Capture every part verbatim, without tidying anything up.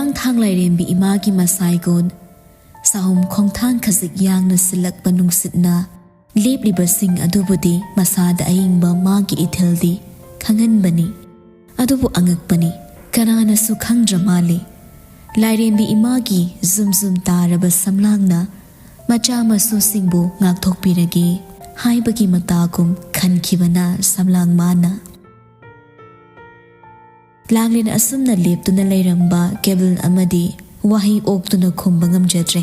ꯈꯣꯡꯊꯥꯡ ꯂꯥꯏꯔꯦꯝꯕꯤ ꯏꯃꯥꯒꯤ ꯃꯁꯥꯏꯒꯣꯟ ꯁꯥꯍꯨꯝ ꯈꯣꯡꯊꯥꯡ ꯈꯖꯤꯛ ꯌꯥꯡꯅ ꯁꯤꯜꯂꯛꯄ ꯅꯨꯡꯁꯤꯠꯅ ꯂꯦꯞꯂꯤꯕꯁꯤꯡ ꯑꯗꯨꯕꯨꯗꯤ ꯃꯁꯥꯗ ꯑꯏꯪꯕ ꯃꯥꯒꯤ ꯏꯊꯤꯜꯗꯤ ꯈꯪꯍꯟꯕꯅꯤ꯫ ꯑꯗꯨꯕꯨ ꯑꯉꯛꯄꯅꯤ, ꯀꯅꯥꯅꯁꯨ ꯈꯪꯗ꯭ꯔ ꯃꯥꯜꯂꯤ꯫ ꯂꯥꯏꯔꯦꯝꯕꯤ ꯏꯃꯥꯒꯤ ꯖꯨꯝ ꯖꯨꯝ ꯇꯥꯔꯕ ꯁꯝꯂꯥꯡꯅ ꯃꯆꯥ ꯃꯁꯨꯁꯤꯡꯕꯨ ꯉꯥꯛꯊꯣꯛꯄꯤꯔꯒꯦ ꯍꯥꯏꯕꯒꯤ ꯃꯇꯥꯒꯨꯝ ꯈꯟꯈꯤꯕꯅ ꯁꯝꯂꯥꯡ ꯃꯥꯅ꯫ ꯂꯥꯡꯂꯦꯟ ꯑꯁꯨꯝꯅ ꯂꯦꯞꯇꯨꯅ ꯂꯩꯔꯝꯕ ꯀꯦꯕꯤꯟ ꯑꯃꯗꯤ ꯋꯥꯍꯩ ꯑꯣꯛꯇꯨꯅ ꯈꯨꯝꯕ ꯉꯝꯖꯗ꯭ꯔꯦ꯫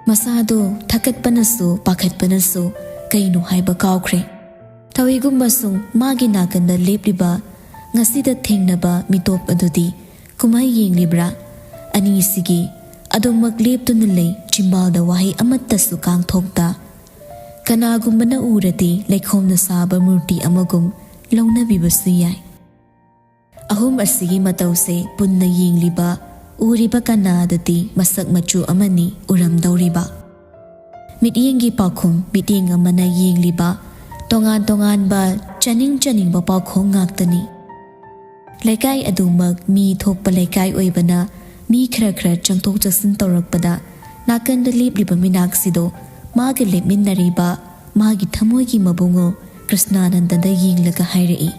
ꯃꯁꯥꯗꯣ ꯊꯛꯀꯠꯄꯅꯁꯨ ꯄꯥꯈꯠꯄꯅꯁꯨ ꯀꯩꯅꯣ ꯍꯥꯏꯕ ꯀꯥꯎꯈ꯭ꯔꯦ꯫ ꯊꯧꯏꯒꯨꯝꯕꯁꯨꯡ ꯃꯥꯒꯤ ꯅꯥꯀꯟꯗ ꯂꯦꯞꯂꯤꯕ ꯉꯁꯤꯗ ꯊꯦꯡꯅꯕ ꯃꯤꯇꯣꯞ ꯑꯗꯨꯗꯤ ꯀꯨꯝꯍꯩ ꯌꯦꯡꯂꯤꯕ꯭ꯔꯥ? ꯑꯅꯤꯁꯤꯒꯤ ꯑꯗꯨꯃꯛ ꯂꯦꯞꯇꯨꯅ ꯂꯩ, ꯆꯤꯝꯕꯥꯜꯗ ꯋꯥꯍꯩ ꯑꯃꯠꯇꯁꯨ ꯀꯥꯡꯊꯣꯛꯇ꯫ ꯀꯅꯥꯒꯨꯝꯕꯅ ꯎꯔꯗꯤ ꯂꯩꯈꯣꯝꯅ ꯁꯥꯕ ꯃꯨꯔꯇꯤ ꯑꯃꯒꯨꯝ ꯂꯧꯅꯕꯤꯕꯁꯨ ꯌꯥꯏ꯫ ꯑꯍꯨꯝ ꯑꯁꯤꯒꯤ ꯃꯇꯧꯁꯦ ꯄꯨꯟꯅ ꯌꯦꯡꯂꯤꯕ, ꯎꯔꯤꯕ ꯀꯅꯥꯗꯗꯤ ꯃꯁꯛ ꯃꯆꯨ ꯑꯃꯅꯤ ꯎꯔꯝꯗꯧꯔꯤꯕ꯫ ꯃꯤꯠꯌꯦꯡꯒꯤ ꯄꯥꯎꯈꯨꯝ ꯃꯤꯠꯌꯦꯡ ꯑꯃꯅ ꯌꯦꯡꯂꯤꯕ, ꯇꯣꯉꯥꯟ ꯇꯣꯉꯥꯟꯕ ꯆꯥꯅꯤꯡ ꯆꯥꯅꯤꯡꯕ ꯄꯥꯎꯈꯣꯡ ꯉꯥꯛꯇꯅꯤ꯫ ꯂꯩꯀꯥꯏ ꯑꯗꯨꯃꯛ ꯃꯤ ꯊꯣꯛꯄ ꯂꯩꯀꯥꯏ ꯑꯣꯏꯕꯅ ꯃꯤ ꯈꯔ ꯈꯔ ꯆꯪꯊꯣꯛ ꯆꯪꯁꯤꯟ ꯇꯧꯔꯛꯄꯗ ꯅꯥꯀꯟꯗ ꯂꯦꯞꯂꯤꯕ ꯃꯤꯅꯥꯛꯁꯤꯗꯣ ꯃꯥꯒ ꯂꯦꯞꯃꯤꯟꯅꯔꯤꯕ ꯃꯥꯒꯤ ꯊꯃꯣꯏꯒꯤ ꯃꯕꯨꯡꯉꯣ ꯀ꯭ꯔꯤꯁꯅꯥꯅꯟꯗꯗ ꯌꯦꯡꯂꯒ ꯍꯥꯏꯔꯛꯏ,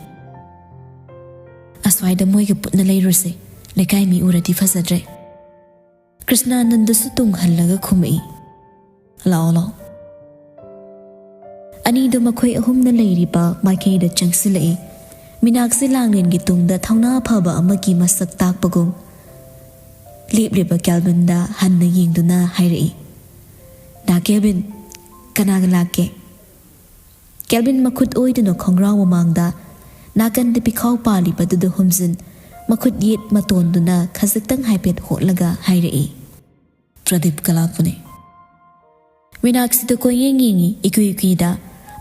"ꯑꯁ꯭ꯋꯥꯏꯗ ꯃꯣꯏꯒ ꯄꯨꯟꯅ ꯂꯩꯔꯨꯁꯦ, ꯂꯩꯀꯥꯏ ꯃꯤ ꯎꯔꯗꯤ ꯐꯖꯗ꯭ꯔꯦ"꯫ ꯀ꯭ꯔꯤꯁꯅꯥꯅꯟꯗꯁꯨ ꯇꯨꯡ ꯍꯜꯂꯒ ꯈꯨꯝꯃꯛꯏ, "ꯂꯥꯛꯑꯣ, ꯂꯥꯛꯑꯣ"꯫ ꯑꯅꯤꯗꯣ ꯃꯈꯣꯏ ꯑꯍꯨꯝꯅ ꯂꯩꯔꯤꯕ ꯃꯥꯏꯀꯩꯗ ꯆꯪꯁꯤꯜꯂꯛꯏ꯫ ꯃꯤꯅꯥꯛꯁꯤ ꯂꯥꯡꯂꯦꯟꯒꯤ ꯇꯨꯡꯗ ꯊꯧꯅꯥ ꯐꯕ ꯑꯃꯒꯤ ꯃꯁꯛ ꯇꯥꯛꯄꯒꯨꯝ ꯂꯦꯞꯂꯤꯕ ꯀꯦꯜꯚꯤꯟꯗ ꯍꯟꯅ ꯌꯦꯡꯗꯨꯅ ꯍꯥꯏꯔꯛꯏ, "ꯅꯥ ꯀꯦꯜꯚꯤꯟ, ꯀꯅꯥꯒ ꯂꯥꯛꯀꯦ?" ꯀꯦꯜꯚꯤꯟ ꯃꯈꯨꯠ ꯑꯣꯏꯗꯨꯅ ꯈꯣꯡꯒ꯭ꯔꯥꯎ ꯃꯃꯥꯡꯗ ꯅꯥꯀꯟꯗ ꯄꯤꯈꯥꯎ ꯄꯥꯜꯂꯤꯕꯗꯨꯗ ꯍꯨꯝꯖꯤꯟ, ꯃꯈꯨꯠ ꯌꯦꯠ ꯃꯇꯣꯟꯗꯨꯅ ꯈꯖꯤꯛꯇꯪ ꯍꯥꯏꯐꯦꯠ ꯍꯣꯠꯂꯒ ꯍꯥꯏꯔꯛꯏ, "ꯄ꯭ꯔꯗꯤꯞꯀ ꯂꯥꯛꯄꯅꯦ"꯫ ꯃꯤꯅꯥꯛꯁꯤꯗ ꯀꯣꯏꯌꯦꯡ ꯌꯦꯡꯉꯤ, ꯏꯀꯨꯏ ꯏꯀꯨꯏꯗ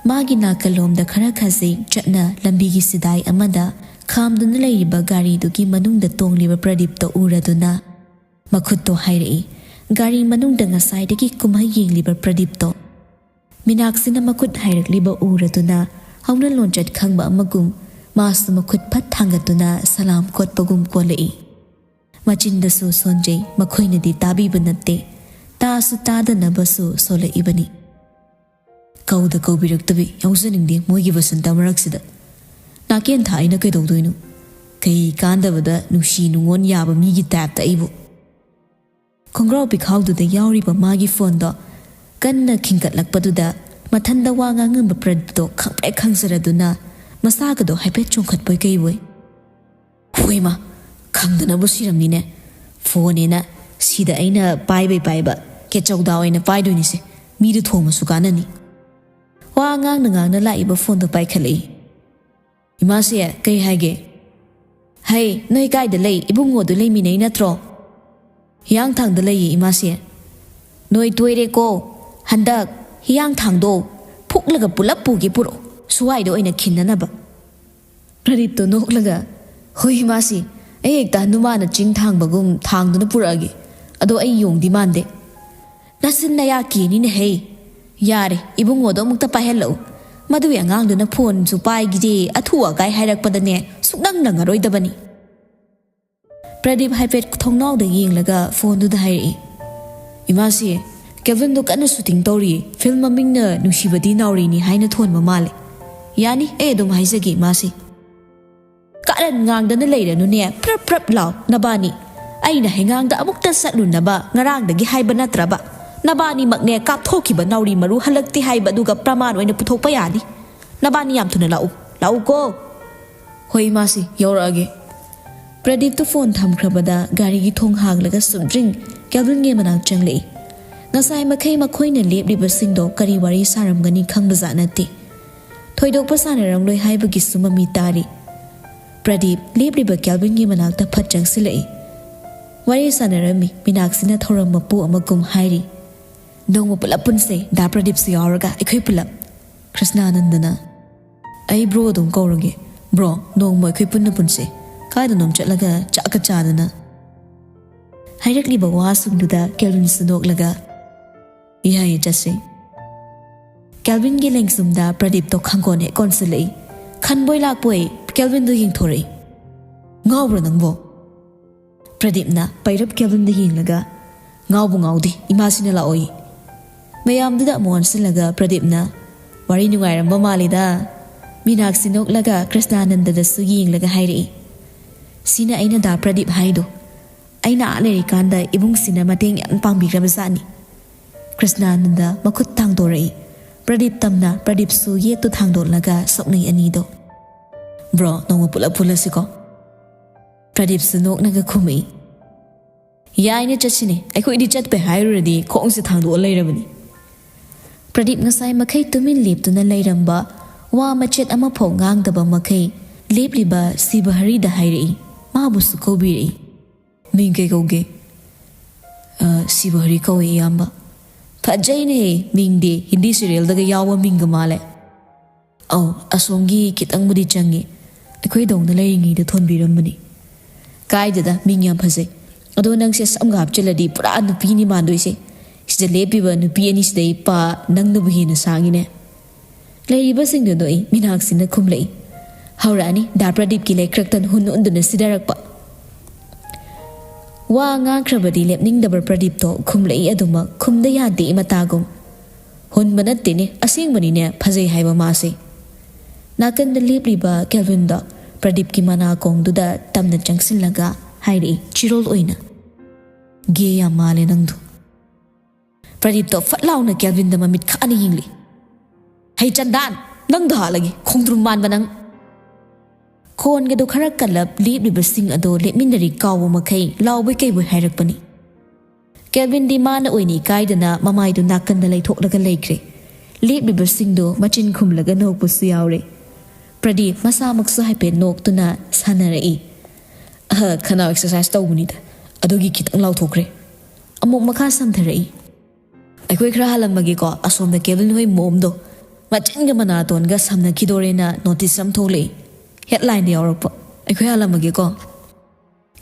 ꯃꯥꯒꯤ ꯅꯥꯀꯜꯂꯣꯝꯗ ꯈꯔ ꯈꯖꯤꯛ ꯆꯠꯅ ꯂꯝꯕꯤꯒꯤ ꯁꯤꯗꯥꯏ ꯑꯃꯗ ꯈꯥꯝꯗꯨꯅ ꯂꯩꯔꯤꯕ ꯒꯥꯔꯤꯗꯨꯒꯤ ꯃꯅꯨꯡꯗ ꯇꯣꯡꯂꯤꯕ ꯄ꯭ꯔꯗꯤꯞꯇꯣ ꯎꯔꯗꯨꯅ ꯃꯈꯨꯠꯇꯣ ꯍꯥꯏꯔꯛꯏ, ꯒꯥꯔꯤ ꯃꯅꯨꯡꯗ ꯉꯁꯥꯏꯗꯒꯤ ꯀꯨꯝꯍꯩ ꯌꯦꯡꯂꯤꯕ ꯄ꯭ꯔꯗꯤꯞꯇꯣ꯫ ꯃꯤꯅꯥꯛꯁꯤꯅ ꯃꯈꯨꯠ ꯍꯥꯏꯔꯛꯂꯤꯕ ꯎꯔꯗꯨꯅ ꯍꯧꯅ ꯂꯣꯟꯆꯠ ꯈꯪꯕ ꯑꯃꯒꯨꯝ ꯃꯥꯁꯨ ꯃꯈꯨꯠ ꯐꯠ ꯊꯥꯡꯒꯠꯇꯨꯅ ꯁꯂꯥꯝ ꯀꯣꯠꯄꯒꯨꯝ ꯀꯣꯜꯂꯛꯏ꯫ ꯃꯆꯤꯟꯗꯁꯨ ꯁꯣꯟꯖꯩ, ꯃꯈꯣꯏꯅꯗꯤ ꯇꯥꯕꯤꯕ ꯅꯠꯇꯦ, ꯇꯥꯁꯨ ꯇꯥꯗꯅꯕꯁꯨ ꯁꯣꯜꯂꯛꯏꯕꯅꯤ꯫ ꯀꯧꯗ ꯀꯧꯕꯤꯔꯛꯇꯕꯤ ꯌꯥꯎꯖꯅꯤꯡꯗꯦ ꯃꯣꯏꯒꯤ ꯕꯁꯟꯇ ꯃꯔꯛꯁꯤꯗ꯫ ꯅꯥꯀꯦꯟ ꯊꯥ ꯑꯩꯅ ꯀꯩꯗꯧꯗꯣꯏꯅꯣ? ꯀꯩ ꯀꯥꯟꯗꯕꯗ ꯅꯨꯡꯁꯤ ꯅꯨꯡꯉꯣꯟ ꯌꯥꯕ ꯃꯤꯒꯤ ꯇꯥꯏꯞꯇ ꯑꯩꯕꯨ꯫ ꯈꯣꯡꯒ꯭ꯔꯥꯎ ꯄꯤꯈꯥꯎꯗꯨꯗ ꯌꯥꯎꯔꯤꯕ ꯃꯥꯒꯤ ꯐꯣꯟꯗꯣ ꯀꯟꯅ ꯈꯤꯡꯒꯠꯂꯛꯄꯗꯨꯗ ꯃꯊꯟꯗ ꯋꯥ ꯉꯥꯡꯉꯝꯕ ꯄ꯭ꯔꯗꯤꯞꯇꯣ ꯈꯪꯄ꯭ꯔꯦꯛ ꯈꯪꯖꯔꯗꯨꯅ ꯃꯁꯥꯒꯗꯣ ꯍꯥꯏꯐꯦꯠ ꯆꯣꯡꯈꯠꯄꯣꯏ ꯀꯩꯕꯣꯏ꯫ ꯍꯣꯏꯃ, ꯈꯪꯗꯅꯕꯨ ꯁꯤꯔꯝꯅꯤꯅꯦ꯫ ꯐꯣꯟꯅꯦꯅ ꯁꯤꯗ ꯑꯩꯅ ꯄꯥꯏꯕꯩ ꯄꯥꯏꯕ, ꯀꯦꯆꯧꯗꯥ ꯑꯣꯏꯅ ꯄꯥꯏꯗꯣꯏꯅꯤꯁꯦ꯫ ꯃꯤꯗꯨ ꯊꯣꯝꯃꯁꯨ ꯀꯥꯟꯅꯅꯤ꯫ ꯋꯥ ꯉꯥꯡꯅ ꯉꯥꯡꯅ ꯂꯥꯛꯏꯕ ꯐꯣꯟꯗꯣ ꯄꯥꯏꯈꯠꯂꯛꯏ꯫ ꯏꯃꯥꯁꯦ, ꯀꯩ ꯍꯥꯏꯒꯦ? ꯍꯩ, ꯅꯣꯏ ꯀꯥꯏꯗ ꯂꯩ? ꯏꯕꯨꯡꯉꯣꯗꯨ ꯂꯩꯃꯤꯟꯅꯩ ꯅꯠꯇ꯭ꯔꯣ? ꯍꯤꯌꯥꯡꯊꯥꯡꯗ ꯂꯩꯌꯦ ꯏꯃꯥꯁꯦ꯫ ꯅꯣꯏ ꯇꯣꯏꯔꯦꯀꯣ꯫ ꯍꯟꯗꯛ ꯍꯤꯌꯥꯡꯊꯥꯡꯗꯣ ꯐꯨꯛꯂꯒ ꯄꯨꯂꯞ ꯄꯨꯒꯦ ꯄꯨꯔꯛꯑꯣ, ꯁ꯭ꯋꯥꯏꯗ ꯑꯣꯏꯅ ꯈꯤꯟꯅꯅꯕ꯫ ꯄ꯭ꯔꯗꯤꯞꯇꯣ ꯅꯣꯛꯂꯒ, ꯍꯣꯏ ꯏꯃꯥꯁꯤ, ꯑꯩ ꯍꯦꯛꯇ ꯍꯅꯨꯃꯥꯟꯅ ꯆꯤꯡ ꯊꯥꯡꯕꯒꯨꯝ ꯊꯥꯡꯗꯨꯅ ꯄꯨꯔꯛꯑꯒꯦ꯫ ꯑꯗꯣ ꯑꯩ ꯌꯣꯡꯗꯤ ꯃꯥꯟꯗꯦ꯫ ꯅꯆꯤꯟ ꯅꯌꯥ ꯀꯦꯅꯤꯅꯦ ꯍꯩ꯫ ꯌꯥꯔꯦ, ꯏꯕꯨꯡꯉꯣꯗꯣ ꯑꯃꯨꯛꯇ ꯄꯥꯏꯍꯜꯂꯛꯎ꯫ ꯃꯗꯨꯒꯤ ꯑꯉꯥꯡꯗꯨꯅ ꯐꯣꯟꯁꯨ ꯄꯥꯏꯈꯤꯗꯦ, ꯑꯊꯨ ꯑꯀꯥꯏ ꯍꯥꯏꯔꯛꯄꯗꯅꯦ ꯁꯨꯛꯅꯪ ꯅꯪꯉꯔꯣꯏꯗꯕꯅꯤ꯫ ꯄ꯭ꯔꯗꯤꯞ ꯍꯥꯏꯐꯦꯠ ꯊꯣꯡꯅꯥꯎꯗ ꯌꯦꯡꯂꯒ ꯐꯣꯟꯗꯨꯗ ꯍꯥꯏꯔꯛꯏ, ꯏꯃꯥꯁꯤ, ꯀꯦꯜꯚꯤꯟꯗꯣ ꯀꯟꯅ ꯁꯨꯇꯤꯡ ꯇꯧꯔꯤ, ꯐꯤꯜꯝ ꯃꯃꯤꯡꯅ ꯅꯨꯡꯁꯤꯕꯗꯤ ꯅꯥꯎꯔꯤꯅꯤ ꯍꯥꯏꯅ ꯊꯣꯟꯕ ꯃꯥꯜꯂꯦ꯫ ꯌꯥꯅꯤ, ꯑꯩ ꯑꯗꯨꯝ ꯍꯥꯏꯖꯒꯦ ꯏꯃꯥꯁꯤ꯫ ꯀꯥꯔꯟ ꯉꯥꯡꯗꯅ ꯂꯩꯔꯅꯨꯅꯦ, ꯄ꯭ꯔꯞ ꯄ꯭ꯔꯞ ꯂꯥꯎ ꯅꯕꯥꯅꯤ꯫ ꯑꯩꯅ ꯍꯩꯉꯥꯡꯗ ꯑꯃꯨꯛꯇ ꯆꯠꯂꯨꯅꯕ ꯉꯔꯥꯡꯗꯒꯤ ꯍꯥꯏꯕ ꯅꯠꯇ꯭ꯔꯕ? ꯅꯕꯥꯅꯤꯃꯛꯅꯦ ꯀꯥꯞꯊꯣꯛꯈꯤꯕ ꯅꯥꯎꯔꯤ ꯃꯔꯨ ꯍꯜꯂꯛꯇꯦ ꯍꯥꯏꯕ ꯑꯗꯨꯒ ꯄ꯭ꯔꯃꯥꯟ ꯑꯣꯏꯅ ꯄꯨꯊꯣꯛꯄ ꯌꯥꯅꯤ꯫ ꯅꯕꯥꯅꯤ ꯌꯥꯝ ꯊꯨꯅ ꯂꯥꯛꯎ, ꯂꯥꯛꯎꯀꯣ꯫ ꯍꯣꯏ ꯏꯃꯥꯁꯤ, ꯌꯧꯔꯛꯑꯒꯦ꯫ ꯄ꯭ꯔꯗꯤꯞꯇꯨ ꯐꯣꯟ ꯊꯝꯈ꯭ꯔꯕꯗ ꯒꯥꯔꯤꯒꯤ ꯊꯣꯡ ꯍꯥꯡꯂꯒ ꯁꯨꯝꯗ꯭ꯔꯤꯡ ꯀꯦꯜꯚꯤꯟꯒꯤ ꯃꯅꯥꯛ ꯆꯪꯂꯛꯏ꯫ ꯉꯁꯥꯏ ꯃꯈꯩ ꯃꯈꯣꯏꯅ ꯂꯦꯞꯂꯤꯕꯁꯤꯡꯗꯣ ꯀꯔꯤ ꯋꯥꯔꯤ ꯁꯥꯔꯝꯒꯅꯤ ꯈꯪꯕꯖꯥꯠ ꯅꯠꯇꯦ꯫ ꯊꯣꯏꯗꯣꯛꯄ ꯁꯥꯟꯅꯔꯝꯂꯣꯏ ꯍꯥꯏꯕꯒꯤꯁꯨ ꯃꯃꯤ ꯇꯥꯔꯤ꯫ ꯄ꯭ꯔꯗꯤꯞ ꯂꯦꯞꯂꯤꯕ ꯀꯦꯜꯚꯤꯟꯒꯤ ꯃꯅꯥꯛꯇ ꯐꯠ ꯆꯪꯁꯤꯜꯂꯛꯏ꯫ ꯋꯥꯔꯤ ꯁꯥꯟꯅꯔꯝꯃꯤ꯫ ꯃꯤꯅꯥꯛꯁꯤꯅ ꯊꯧꯔꯝ ꯃꯄꯨ ꯑꯃꯒꯨꯝ ꯍꯥꯏꯔꯤ, ꯅꯣꯡꯃ ꯄꯨꯂꯞ ꯄꯨꯟꯁꯦ, ꯗꯥ ꯄ꯭ꯔꯗꯤꯞꯁꯨ ꯌꯥꯎꯔꯒ ꯑꯩꯈꯣꯏ ꯄꯨꯂꯞ꯫ ꯀ꯭ꯔꯤꯁꯅꯥꯅꯟꯗꯅ, ꯑꯩ ꯕ꯭ꯔꯣ ꯑꯗꯨꯝ ꯀꯧꯔꯒꯦ꯫ ꯕ꯭ꯔꯣ, ꯅꯣꯡꯃ ꯑꯩꯈꯣꯏ ꯄꯨꯟꯅ ꯄꯨꯟꯁꯦ꯫ ꯀꯥꯏꯗꯅꯣꯝ ꯆꯠꯂꯒ ꯆꯥꯛꯀ ꯆꯥꯗꯅ꯫ ꯍꯥꯏꯔꯛꯂꯤꯕ ꯋꯥꯁꯤꯡꯗꯨꯗ ꯀꯦꯜꯚꯤꯟꯁꯨ ꯅꯣꯛꯂꯒ, ꯌꯥꯏꯌꯦ, ꯆꯠꯁꯦ꯫ ꯀꯦꯜꯚꯤꯟꯒꯤ ꯂꯦꯡꯁꯨꯝꯗ ꯄ꯭ꯔꯗꯤꯞꯇꯣ ꯈꯪꯒꯣꯟ ꯍꯦꯛ ꯀꯣꯟꯁꯤꯜꯂꯛꯏ꯫ ꯈꯟꯕꯣꯏ ꯂꯥꯛꯄꯣꯏ ꯀꯦꯜꯚꯤꯟꯗꯣ ꯌꯦꯡꯊꯣꯔꯛꯏ꯫ ꯉꯥꯎꯕ꯭ꯔꯣ ꯅꯪꯕꯣ? ꯄ꯭ꯔꯗꯤꯞꯅ ꯄꯩꯔꯞ ꯀꯦꯜꯚꯤꯟꯗ ꯌꯦꯡꯂꯒ, "ꯉꯥꯎꯕꯨ ꯉꯥꯎꯗꯦ, ꯏꯃꯥꯁꯤꯅ ꯂꯥꯛꯑꯣꯏ꯫" ꯃꯌꯥꯝꯗꯨꯗ ꯑꯃꯨꯛ ꯑꯣꯟꯁꯤꯜꯂꯒ ꯄ꯭ꯔꯗꯤꯞꯅ, "ꯋꯥꯔꯤ ꯅꯨꯡꯉꯥꯏꯔꯝꯕ ꯃꯥꯜꯂꯤꯗ꯫" ꯃꯤꯅꯥꯛꯁꯤ ꯅꯣꯛꯂꯒ ꯀ꯭ꯔꯤꯁꯅꯥꯅꯟꯗꯗꯁꯨ ꯌꯦꯡꯂꯒ ꯍꯥꯏꯔꯛꯏ, "ꯁꯤꯅ ꯑꯩꯅ ꯗꯥ ꯄ꯭ꯔꯗꯤꯞ ꯍꯥꯏꯗꯣ꯫ ꯑꯩꯅ ꯑꯥ ꯂꯩꯔꯤꯀꯥꯟꯗ ꯏꯕꯨꯡꯁꯤꯅ ꯃꯇꯦꯡ ꯌꯥꯝ ꯄꯥꯡꯕꯤꯈ꯭ꯔꯕ ꯖꯥꯠꯅꯤ꯫" ꯀ꯭ꯔꯤꯁꯅꯥꯅꯟꯗ ꯃꯈꯨꯠ ꯊꯥꯡꯗꯣꯔꯛꯏ꯫ ꯄ꯭ꯔꯗꯤꯞ ꯇꯝꯅ ꯄ꯭ꯔꯗꯤꯞꯁꯨ ꯌꯦꯠꯇꯨ ꯊꯥꯡꯗꯣꯛꯂꯒ ꯁꯣꯛꯅꯩ ꯑꯅꯤꯗꯣ꯫ "ꯕ꯭ꯔꯣ, ꯅꯣꯡꯃ ꯄꯨꯂꯞ ꯄꯨꯜꯂꯁꯤꯀꯣ?" ꯄ꯭ꯔꯗꯤꯞꯁꯨ ꯅꯣꯛꯅꯒ ꯈꯨꯝꯃꯛꯏ꯫ "ꯌꯥꯏꯅꯦ, ꯆꯠꯁꯤꯅꯦ꯫ ꯑꯩꯈꯣꯏꯗꯤ ꯆꯠꯄꯩ ꯍꯥꯏꯔꯨꯔꯗꯤ ꯈꯣꯡꯁꯦ ꯊꯥꯡꯗꯣꯛꯑ ꯂꯩꯔꯕꯅꯤ꯫" ꯄ꯭ꯔꯗꯤꯞ ꯉꯁꯥꯏ ꯃꯈꯩ ꯇꯨꯃꯤꯟ ꯂꯦꯞꯇꯨꯅ ꯂꯩꯔꯝꯕ, ꯋꯥ ꯃꯆꯦꯠ ꯑꯃꯐꯥꯎ ꯉꯥꯡꯗꯕ ꯃꯈꯩ ꯂꯦꯞꯂꯤꯕ ꯁꯤꯕꯍꯔꯤꯗ ꯍꯥꯏꯔꯛꯏ꯫ ꯃꯥꯕꯨꯁꯨ ꯀꯧꯕꯤꯔꯛꯏ꯫ "ꯃꯤꯡ ꯀꯩ ꯀꯧꯒꯦ?" "ꯑ, ꯁꯤꯕꯍꯔꯤ ꯀꯧꯏ, ꯏꯌꯥꯝꯕ꯫" "ꯐꯖꯩꯅꯦ, ꯃꯤꯡꯗꯤ ꯍꯤꯟꯗꯤ ꯁꯤꯔꯤꯌꯦꯜꯗꯒ ꯌꯥꯎꯕ ꯃꯤꯡꯒ ꯃꯥꯜꯂꯦ꯫" "ꯑꯧ, ꯑꯁꯣꯝꯒꯤ ꯈꯤꯇꯪꯕꯨꯗꯤ ꯆꯪꯉꯤ꯫ ꯑꯩꯈꯣꯏꯗꯧꯅ ꯂꯩꯔꯤꯉꯩꯗ ꯊꯣꯟꯕꯤꯔꯝꯕꯅꯤ꯫" "ꯀꯥꯏꯗꯦꯗ, ꯃꯤꯡ ꯌꯥꯝ ꯐꯖꯩ꯫ ꯑꯗꯣ ꯅꯪꯁꯦ ꯁꯝꯒ ꯍꯥꯞꯆꯤꯜꯂꯗꯤ ꯄꯨꯔꯥ ꯅꯨꯄꯤꯅꯤ ꯃꯥꯟꯗꯣꯏꯁꯦ꯫ ꯁꯤꯗ ꯂꯦꯞꯄꯤꯕ ꯅꯨꯄꯤ ꯑꯅꯤꯁꯤꯗꯩ ꯄꯥ ꯅꯪꯅꯕꯨ ꯍꯦꯟꯅ ꯁꯥꯡꯉꯤꯅꯦ꯫" ꯂꯩꯔꯤꯕꯁꯤꯡꯗꯨ ꯅꯣꯛꯏ꯫ ꯃꯤꯅꯥꯛꯁꯤꯅ ꯈꯨꯝꯂꯛꯏ꯫ ꯍꯧꯔꯛꯑꯅꯤ ꯗꯥ ꯄ꯭ꯔꯗꯤꯞꯀꯤ ꯂꯩꯀ꯭ꯔꯛꯇ ꯍꯨꯟ ꯍꯨꯟꯗꯨꯅ ꯁꯤꯗꯔꯛꯄ꯫ ꯋꯥ ꯉꯥꯡꯈ꯭ꯔꯕꯗꯤ ꯂꯦꯞꯅꯤꯡꯗꯕ ꯄ꯭ꯔꯗꯤꯞꯇꯣ ꯈꯨꯝꯂꯛꯏ ꯑꯗꯨꯃꯛ, ꯈꯨꯝꯗ ꯌꯥꯗꯦ ꯃꯇꯥꯒꯨꯝ꯫ "ꯍꯨꯟꯕ ꯅꯠꯇꯦꯅꯦ, ꯑꯁꯦꯡꯕꯅꯤꯅꯦ, ꯐꯖꯩ ꯍꯥꯏꯕ ꯃꯥꯁꯦ꯫" ꯅꯥꯀꯟꯗ ꯂꯦꯞꯂꯤꯕ ꯀꯦꯜꯚꯤꯟꯗꯣ ꯄ꯭ꯔꯗꯤꯞꯀꯤ ꯃꯅꯥꯀꯣꯡꯗꯨꯗ ꯇꯝꯅ ꯆꯪꯁꯤꯜꯂꯒ ꯍꯥꯏꯔꯛꯏ ꯆꯤꯔꯣꯜ ꯑꯣꯏꯅ, "ꯒꯦ ꯌꯥꯝ ꯃꯥꯜꯂꯦ ꯅꯪꯗꯣ꯫" ꯄ꯭ꯔꯗꯤꯞꯇꯣ ꯐꯠ ꯂꯥꯎꯅ ꯀꯦꯜꯚꯤꯟꯗ ꯃꯃꯤꯠ ꯈꯥꯅ ꯌꯦꯡꯂꯤ꯫ "ꯍꯩ ꯆꯟꯗꯥꯟ, ꯅꯪꯗꯣ ꯍꯥꯠꯂꯒꯦ, ꯈꯣꯡꯗ꯭ꯔꯨꯝ ꯃꯥꯟꯕ ꯅꯪ!" ꯈꯣꯟꯒꯗꯣ ꯈꯔ ꯀꯜꯂꯞ ꯂꯦꯞꯂꯤꯕꯁꯤꯡ ꯑꯗꯣ ꯂꯦꯞꯃꯤꯟꯅꯔꯤ ꯀꯥꯎꯕ ꯃꯈꯩ ꯂꯥꯎꯕꯣꯏ ꯀꯩꯕꯣꯏ ꯍꯥꯏꯔꯛꯄꯅꯤ꯫ ꯀꯦꯜꯚꯤꯟꯗꯤ ꯃꯥꯅ ꯑꯣꯏꯅ ꯏꯀꯥꯏꯗꯅ ꯃꯃꯥꯏꯗꯨ ꯅꯥꯀꯟꯗ ꯂꯩꯊꯣꯛꯂꯒ ꯂꯩꯈ꯭ꯔꯦ꯫ ꯂꯦꯞꯂꯤꯕꯁꯤꯡꯗꯣ ꯃꯆꯤꯟ ꯈꯨꯝꯂꯒ ꯅꯣꯛꯄꯁꯨ ꯌꯥꯎꯔꯦ꯫ ꯄ꯭ꯔꯗꯤꯞ ꯃꯁꯥꯃꯛꯁꯨ ꯍꯥꯏꯐꯦꯠ ꯅꯣꯛꯇꯨꯅ ꯁꯥꯟꯅꯔꯛꯏ꯫ "ꯑꯍ, ꯈꯅꯥꯎ ꯑꯦꯛꯁꯔꯁꯥꯏꯁ ꯇꯧꯕꯅꯤꯗ, ꯑꯗꯨꯒꯤ ꯈꯤꯇꯪ ꯂꯥꯎꯊꯣꯛꯈ꯭ꯔꯦ꯫" ꯑꯃꯨꯛ ꯃꯈꯥ ꯁꯝꯊꯔꯛꯏ꯫ "ꯑꯩꯈꯣꯏ ꯈꯔ ꯍꯜꯂꯝꯃꯒꯦꯀꯣ, ꯑꯁꯣꯝꯗ ꯀꯦꯜꯚꯤꯟ ꯍꯣꯏ ꯃꯣꯝꯗꯣ ꯃꯆꯤꯟꯒ ꯃꯅꯥꯇꯣꯟꯒ ꯁꯝꯅꯈꯤꯗꯣꯔꯦꯅ ꯅꯣꯇꯤꯁ ꯑꯃ ꯊꯣꯛꯂꯛꯏ, ꯍꯦꯗꯂꯥꯏꯟꯗ ꯌꯥꯎꯔꯛꯄ꯫ ꯑꯩꯈꯣꯏ ꯍꯜꯂꯝꯃꯒꯦꯀꯣ꯫"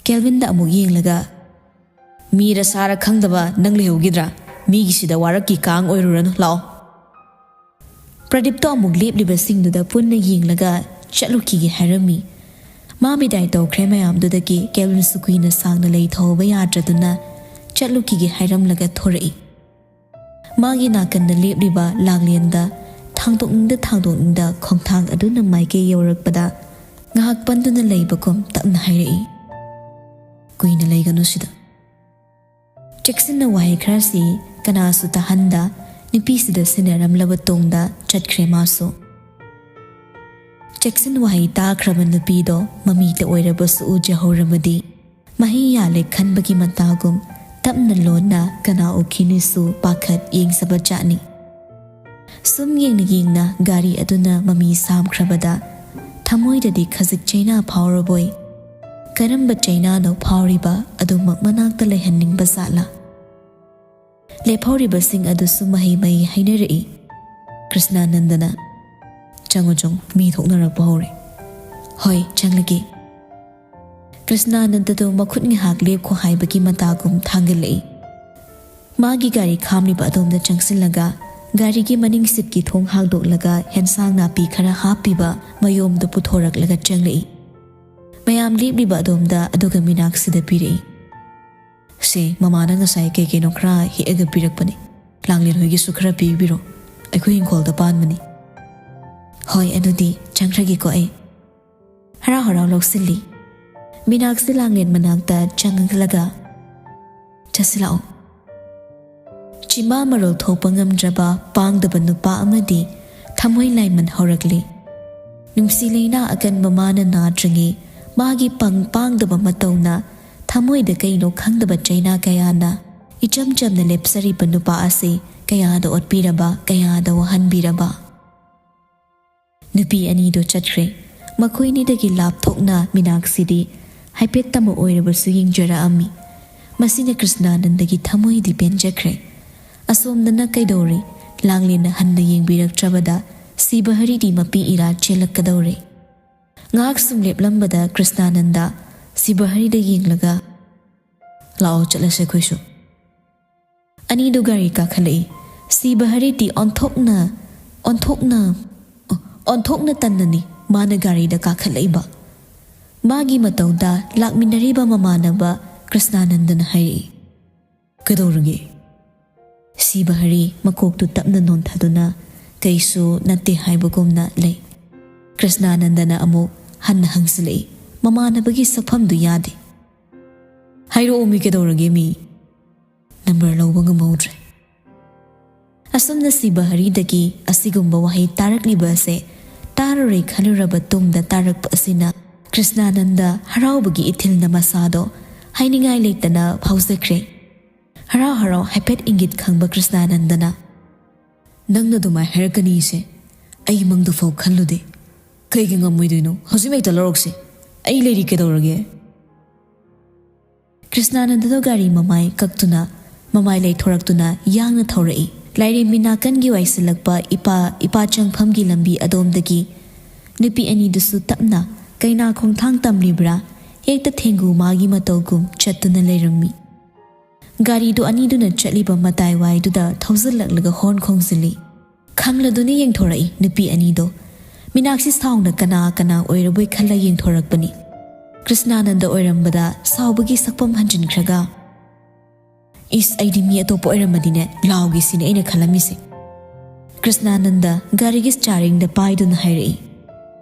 ꯀꯦꯜꯚꯤꯟꯗ ꯑꯃꯨꯛ ꯌꯦꯡꯂꯒ, "ꯃꯤꯔ ꯁꯥꯔ ꯈꯪꯗꯕ ꯅꯪ ꯂꯩꯍꯧꯈꯤꯗ꯭ꯔꯥ? ꯃꯤꯒꯤꯁꯤꯗ ꯋꯥꯔꯛꯀꯤ ꯀꯥꯡ ꯑꯣꯏꯔꯨꯔꯅꯨ, ꯂꯥꯛꯑꯣ꯫" ꯄ꯭ꯔꯗꯤꯞꯇꯣ ꯑꯃꯨꯛ ꯂꯦꯞꯂꯤꯕꯁꯤꯡꯗꯨꯗ ꯄꯨꯟꯅ ꯌꯦꯡꯂꯒ ꯆꯠꯂꯨꯈꯤꯒꯦ ꯍꯥꯏꯔꯝꯃꯤ꯫ ꯃꯥ ꯕꯤꯗꯥꯏ ꯇꯧꯈ꯭ꯔꯦ ꯃꯌꯥꯝꯗꯨꯗꯒꯤ ꯀꯦꯕꯤꯟꯁꯨ ꯀꯨꯏꯅ ꯁꯥꯡꯅ ꯂꯩꯊꯍꯧꯕ ꯌꯥꯗ꯭ꯔꯗꯨꯅ ꯆꯠꯂꯨꯈꯤꯒꯦ ꯍꯥꯏꯔꯝꯂꯒ ꯊꯣꯔꯛꯏ꯫ ꯃꯥꯒꯤ ꯅꯥꯀꯟꯗ ꯂꯦꯞꯂꯤꯕ ꯂꯥꯡꯂꯦꯟꯗ ꯊꯥꯡꯗꯣꯛꯅꯤꯡꯗ ꯊꯥꯡꯗꯣꯛꯅꯤꯡꯗ ꯈꯣꯡꯊꯥꯡ ꯑꯗꯨꯅ ꯃꯥꯏꯀꯩ ꯌꯧꯔꯛꯄꯗ ꯉꯥꯏꯍꯥꯛ ꯄꯟꯗꯨꯅ ꯂꯩꯕꯒꯨꯝ ꯇꯞꯅ ꯍꯥꯏꯔꯛꯏ, "ꯀꯨꯏꯅ ꯂꯩꯒꯅꯨ ꯁꯤꯗ꯫" ꯆꯦꯛꯁꯤꯟꯅ ꯋꯥꯍꯩ ꯈꯔꯁꯤ ꯀꯅꯥꯁꯨ ꯇꯥꯍꯟꯗ ꯅꯨꯄꯤꯁꯤꯗ ꯁꯤꯟꯅꯔꯝꯂꯕ ꯇꯨꯡꯗ ꯆꯠꯈ꯭ꯔꯦ ꯃꯥꯁꯨ꯫ ꯆꯦꯛꯁꯤꯟ ꯋꯥꯍꯩ ꯇꯥꯈ꯭ꯔꯕ ꯅꯨꯄꯤꯗꯣ ꯃꯃꯤꯇ ꯑꯣꯏꯔꯕꯁꯨ ꯎꯖꯍꯧꯔꯕꯗꯤ ꯃꯍꯩ ꯌꯥꯜꯂꯦ ꯈꯟꯕꯒꯤ ꯃꯇꯥꯒꯨꯝ ꯇꯞꯅ ꯂꯣꯟꯅ ꯀꯅꯥ ꯎꯈꯤꯅꯤꯁꯨ ꯄꯥꯈꯠ ꯌꯦꯡꯖꯕ ꯖꯥꯠꯅꯤ꯫ ꯁꯨꯝ ꯌꯦꯡꯅ ꯌꯦꯡꯅ ꯒꯥꯔꯤ ꯑꯗꯨꯅ ꯃꯃꯤ ꯁꯥꯝꯈ꯭ꯔꯕꯗ ꯊꯃꯣꯏꯗꯗꯤ ꯈꯖꯤꯛ ꯆꯩꯅꯥ ꯐꯥꯎꯔꯕꯣꯏ꯫ ꯀꯔꯝꯕ ꯆꯩꯅꯥꯅꯣ ꯐꯥꯎꯔꯤꯕ ꯑꯗꯨꯃꯛ ꯃꯅꯥꯛꯇ ꯂꯩꯍꯟꯅꯤꯡꯕ ꯖꯥꯠꯂꯥ? ꯂꯦꯞꯍꯧꯔꯤꯕꯁꯤꯡ ꯑꯗꯨꯁꯨ ꯃꯍꯩ ꯃꯍꯩ ꯍꯥꯏꯅꯔꯛꯏ꯫ ꯀ꯭ꯔꯤꯁꯅꯥꯅꯟꯗꯅ, "ꯆꯪꯉꯨ ꯆꯪꯉꯨ, ꯃꯤ ꯊꯣꯛꯅꯔꯛꯄ ꯍꯧꯔꯦ꯫" "ꯍꯣꯏ, ꯆꯪꯂꯒꯦ꯫" ꯀ꯭ꯔꯤꯁꯅꯥꯅꯟꯗꯗꯣ ꯃꯈꯨꯠ ꯉꯥꯏꯍꯥꯛ ꯂꯦꯞꯈꯣ ꯍꯥꯏꯕꯒꯤ ꯃꯇꯥꯒꯨꯝ ꯊꯥꯡꯒꯠꯂꯛꯏ꯫ ꯃꯥꯒꯤ ꯒꯥꯔꯤ ꯈꯥꯝꯂꯤꯕ ꯑꯗꯣꯝꯗ ꯆꯪꯁꯤꯜꯂꯒ ꯒꯥꯔꯤꯒꯤ ꯃꯅꯤꯡ ꯁꯤꯠꯀꯤ ꯊꯣꯡ ꯍꯥꯡꯗꯣꯛꯂꯒ ꯍꯦꯟꯁꯥꯡ ꯅꯥꯄꯤ ꯈꯔ ꯍꯥꯞꯄꯤꯕ ꯃꯌꯣꯝꯗꯨ ꯄꯨꯊꯣꯔꯛꯂꯒ ꯆꯪꯂꯛꯏ꯫ ꯃꯌꯥꯝ ꯂꯦꯞꯂꯤꯕ ꯑꯗꯣꯝꯗ ꯑꯗꯨꯒ ꯃꯤꯅꯥꯛꯁꯤꯗ ꯄꯤꯔꯛꯏ꯫ "ꯁꯦ, ꯃꯃꯥꯅ ꯉꯁꯥꯏ ꯀꯩ ꯀꯩꯅꯣ ꯈꯔ ꯍꯦꯛꯑꯒ ꯄꯤꯔꯛꯄꯅꯦ꯫ ꯂꯥꯡꯂꯦꯟ ꯍꯣꯏꯒꯤꯁꯨ ꯈꯔ ꯄꯤꯕꯤꯔꯣ꯫ ꯑꯩꯈꯣꯏ ꯏꯪꯈꯣꯜꯗ ꯄꯥꯟꯕꯅꯤ꯫" "ꯍꯣꯏ, ꯑꯗꯨꯗꯤ ꯆꯪꯈ꯭ꯔꯒꯦꯀꯣ ꯑꯩ꯫" ꯍꯔꯥꯎ ꯍꯔꯥꯎ ꯂꯧꯁꯤꯜꯂꯤ꯫ ꯃꯤꯅꯥꯛꯁꯤ ꯂꯥꯡꯂꯦꯟ ꯃꯅꯥꯛꯇ ꯆꯪꯂꯒ, "ꯆꯠꯁꯤ ꯂꯥꯛꯑꯣ꯫" ꯆꯤꯝꯕꯥ ꯃꯔꯣꯜ ꯊꯣꯛꯄ ꯉꯝꯗ꯭ꯔꯕ ꯄꯥꯡꯗꯕ ꯅꯨꯄꯥ ꯑꯃꯗꯤ ꯊꯃꯣꯏ ꯂꯥꯏꯃꯟ ꯍꯧꯔꯛꯂꯤ꯫ ꯅꯨꯡꯁꯤ ꯂꯩꯅꯥ ꯑꯀꯟꯕ ꯃꯥꯅ ꯅꯥꯗ꯭ꯔꯤꯉꯩ ꯃꯥꯒꯤ ꯄꯪ ꯄꯥꯡꯗꯕ ꯃꯇꯧꯅ ꯊꯃꯣꯏꯗ ꯀꯩꯅꯣ ꯈꯪꯗꯕ ꯆꯩꯅꯥ ꯀꯌꯥꯅ ꯏꯆꯝ ꯆꯝꯅ ꯂꯦꯞꯆꯔꯤꯕ ꯅꯨꯄꯥ ꯑꯁꯤ ꯀꯌꯥꯗ ꯑꯣꯠꯄꯤꯔꯕ, ꯀꯌꯥꯗ ꯋꯥꯍꯟꯕꯤꯔꯕ꯫ ꯅꯨꯄꯤ ꯑꯅꯤꯗꯨ ꯆꯠꯈ꯭ꯔꯦ꯫ ꯃꯈꯣꯏꯅꯤꯗꯒꯤ ꯂꯥꯞꯊꯣꯛꯅ ꯃꯤꯅꯥꯛꯁꯤꯗꯤ ꯍꯥꯏꯐꯦꯠꯇꯃꯛ ꯑꯣꯏꯔꯕꯁꯨ ꯌꯦꯡꯖꯔꯛꯑꯝꯃꯤ꯫ ꯃꯁꯤꯅ ꯀ꯭ꯔꯤꯁꯅꯥꯅꯟꯗꯒꯤ ꯊꯃꯣꯏꯗꯤ ꯄꯦꯟꯖꯈ꯭ꯔꯦ꯫ ꯑꯁꯣꯝꯗꯅ ꯀꯩꯗꯧꯔꯤ? ꯂꯥꯡꯂꯦꯟꯅ ꯍꯟꯅ ꯌꯦꯡꯕꯤꯔꯛꯇ꯭ꯔꯕꯗ ꯁꯤꯕꯍꯔꯤꯗꯤ ꯃꯄꯤ ꯏꯔꯥ ꯆꯦꯜꯂꯛꯀꯗꯧꯔꯦ꯫ ꯉꯥꯏꯍꯥꯛ ꯁꯨꯝ ꯂꯦꯞꯂꯝꯕꯗ ꯀ꯭ꯔꯤꯁꯅꯥꯅꯟꯗ ꯁꯤꯕꯍꯔꯤꯗ ꯌꯦꯡꯂꯒ, "ꯂꯥꯛꯑꯣ, ꯆꯠꯂꯁꯦ ꯑꯩꯈꯣꯏꯁꯨ꯫" ꯑꯅꯤꯗꯨ ꯒꯥꯔꯤ ꯀꯥꯈꯠꯂꯛꯏ꯫ ꯁꯤꯕꯍꯔꯤꯗꯤ ꯑꯣꯟꯊꯣꯛꯅ, ꯑꯣꯟꯊꯣꯛꯅ, ꯑꯣꯟꯊꯣꯛꯅ ꯇꯟꯅꯅꯤ ꯃꯥꯅ ꯒꯥꯔꯤꯗ ꯀꯥꯈꯠꯂꯛꯏꯕ꯫ ꯃꯥꯒꯤ ꯃꯇꯧꯗ ꯂꯥꯛꯃꯤꯟꯅꯔꯤꯕ ꯃꯃꯥꯟꯅꯕ ꯀ꯭ꯔꯤꯁꯅꯥꯅꯟꯗꯅ ꯍꯥꯏꯔꯛꯏ, "ꯀꯩꯗꯧꯔꯒꯦ?" ꯁꯤꯕꯍꯔꯤ ꯃꯀꯣꯛꯇꯨ ꯇꯞꯅ ꯅꯣꯟꯊꯗꯨꯅ, "ꯀꯩꯁꯨ ꯅꯠꯇꯦ" ꯍꯥꯏꯕꯒꯨꯝꯅ ꯂꯩ꯫ ꯀ꯭ꯔꯤꯁꯅꯥꯅꯟꯗꯅ ꯑꯃꯨꯛ ꯍꯟꯅ ꯍꯪꯖꯤꯜꯂꯛꯏ, ꯃꯃꯥꯟꯅꯕꯒꯤ ꯁꯛꯐꯝꯗꯨ ꯌꯥꯗꯦ꯫ "ꯍꯥꯏꯔꯛꯑꯣ ꯃꯤ, ꯀꯩꯗꯧꯔꯒꯦ ꯃꯤ?" ꯅꯝꯕꯔ ꯂꯧꯕ ꯉꯝꯍꯧꯗ꯭ꯔꯦ꯫ ꯑꯁꯨꯝꯅ ꯁꯤꯕꯍꯔꯤꯗꯒꯤ ꯑꯁꯤꯒꯨꯝꯕ ꯋꯥꯍꯩ ꯇꯥꯔꯛꯂꯤꯕ ꯑꯁꯦ ꯇꯥꯔꯔꯣꯏ ꯈꯜꯂꯨꯔꯕ ꯇꯨꯡꯗ ꯇꯥꯔꯛꯄ ꯑꯁꯤꯅ ꯀ꯭ꯔꯤꯁꯅꯥꯅꯟꯗ ꯍꯔꯥꯎꯕꯒꯤ ꯏꯊꯤꯜꯅ ꯃꯁꯥꯗꯣ ꯍꯥꯏꯅꯤꯡꯉꯥꯏ ꯂꯩꯇꯅ ꯐꯥꯎꯖꯈ꯭ꯔꯦ꯫ ꯍꯔꯥꯎ ꯍꯔꯥꯎ ꯍꯥꯏꯐꯦꯠ ꯏꯪꯒꯤꯠ ꯈꯪꯕ ꯀ꯭ꯔꯤꯁꯅꯥꯅꯟꯗꯅ, "ꯅꯪꯅ ꯑꯗꯨꯃꯥꯏ ꯍꯥꯏꯔꯛꯀꯅꯤꯁꯦ ꯑꯩ ꯃꯪꯗꯐꯥꯎ ꯈꯜꯂꯨꯗꯦ꯫ ꯀꯩꯒꯤ ꯉꯝꯃꯣꯏꯗꯣꯏꯅꯣ? ꯍꯧꯖꯤꯛꯃꯛꯇ ꯂꯧꯔꯛꯁꯦ꯫ ꯑꯩ ꯂꯩꯔꯤ, ꯀꯩꯗꯧꯔꯒꯦ?" ꯀ꯭ꯔꯤꯁꯅꯥꯅꯟꯗꯗꯣ ꯒꯥꯔꯤ ꯃꯃꯥꯏ ꯀꯛꯇꯨꯅ, ꯃꯃꯥꯏ ꯂꯩꯊꯣꯔꯛꯇꯨꯅ ꯌꯥꯡꯅ ꯊꯧꯔꯛꯏ꯫ ꯂꯥꯏꯔꯦꯝꯕꯤ ꯅꯥꯀꯟꯒꯤ ꯋꯥꯏꯁꯤꯜꯂꯛꯄ ꯏꯄꯥ, ꯏꯄꯥ ꯆꯪꯐꯝꯒꯤ ꯂꯝꯕꯤ ꯑꯗꯣꯝꯗꯒꯤ ꯅꯨꯄꯤ ꯑꯅꯤꯗꯨꯁꯨ ꯇꯞꯅ ꯀꯩꯅꯥ ꯈꯣꯡꯊꯥꯡ ꯇꯝꯂꯤꯕ꯭ꯔꯥ, ꯍꯦꯛꯇ ꯊꯦꯡꯒꯨ ꯃꯥꯒꯤ ꯃꯇꯧꯒꯨꯝ ꯆꯠꯇꯨꯅ ꯂꯩꯔꯝꯃꯤ꯫ ꯒꯥꯔꯤꯗꯨ ꯑꯅꯤꯗꯨꯅ ꯆꯠꯂꯤꯕ ꯃꯇꯥꯏꯋꯥꯏꯗꯨꯗ ꯊꯧꯖꯤꯜꯂꯛꯂꯒ ꯍꯣꯔꯟ ꯈꯣꯡꯖꯤꯜꯂꯤ꯫ ꯈꯪꯂꯗꯨꯅ ꯌꯦꯡꯊꯣꯔꯛꯏ ꯅꯨꯄꯤ ꯑꯅꯤꯗꯣ꯫ ꯃꯤꯅꯥꯛꯁꯤ ꯁꯥꯎꯅ ꯀꯅꯥ ꯀꯅꯥ ꯑꯣꯏꯔꯕꯣꯏ ꯈꯜꯂ ꯌꯦꯡꯊꯣꯔꯛꯄꯅꯤ꯫ ꯀ꯭ꯔꯤꯁꯅꯥꯅꯟꯗ ꯑꯣꯏꯔꯝꯕꯗ ꯁꯥꯎꯕꯒꯤ ꯁꯛꯐꯝ ꯍꯟꯖꯤꯟꯈ꯭ꯔꯒ, "ꯏꯁ, ꯑꯩꯗꯤ ꯃꯤ ꯑꯇꯣꯞꯄ ꯑꯣꯏꯔꯝꯃꯗꯤꯅꯦ ꯂꯥꯎꯒꯦ ꯁꯤꯅꯦ ꯑꯩꯅ ꯈꯜꯂꯝꯃꯤꯁꯦ"꯫ ꯀ꯭ꯔꯤꯁꯅꯥꯅꯟꯗ ꯒꯥꯔꯤꯒꯤ ꯁ꯭ꯇꯤꯌꯥꯔꯤꯡꯗ ꯄꯥꯏꯗꯨꯅ ꯍꯥꯏꯔꯛꯏ,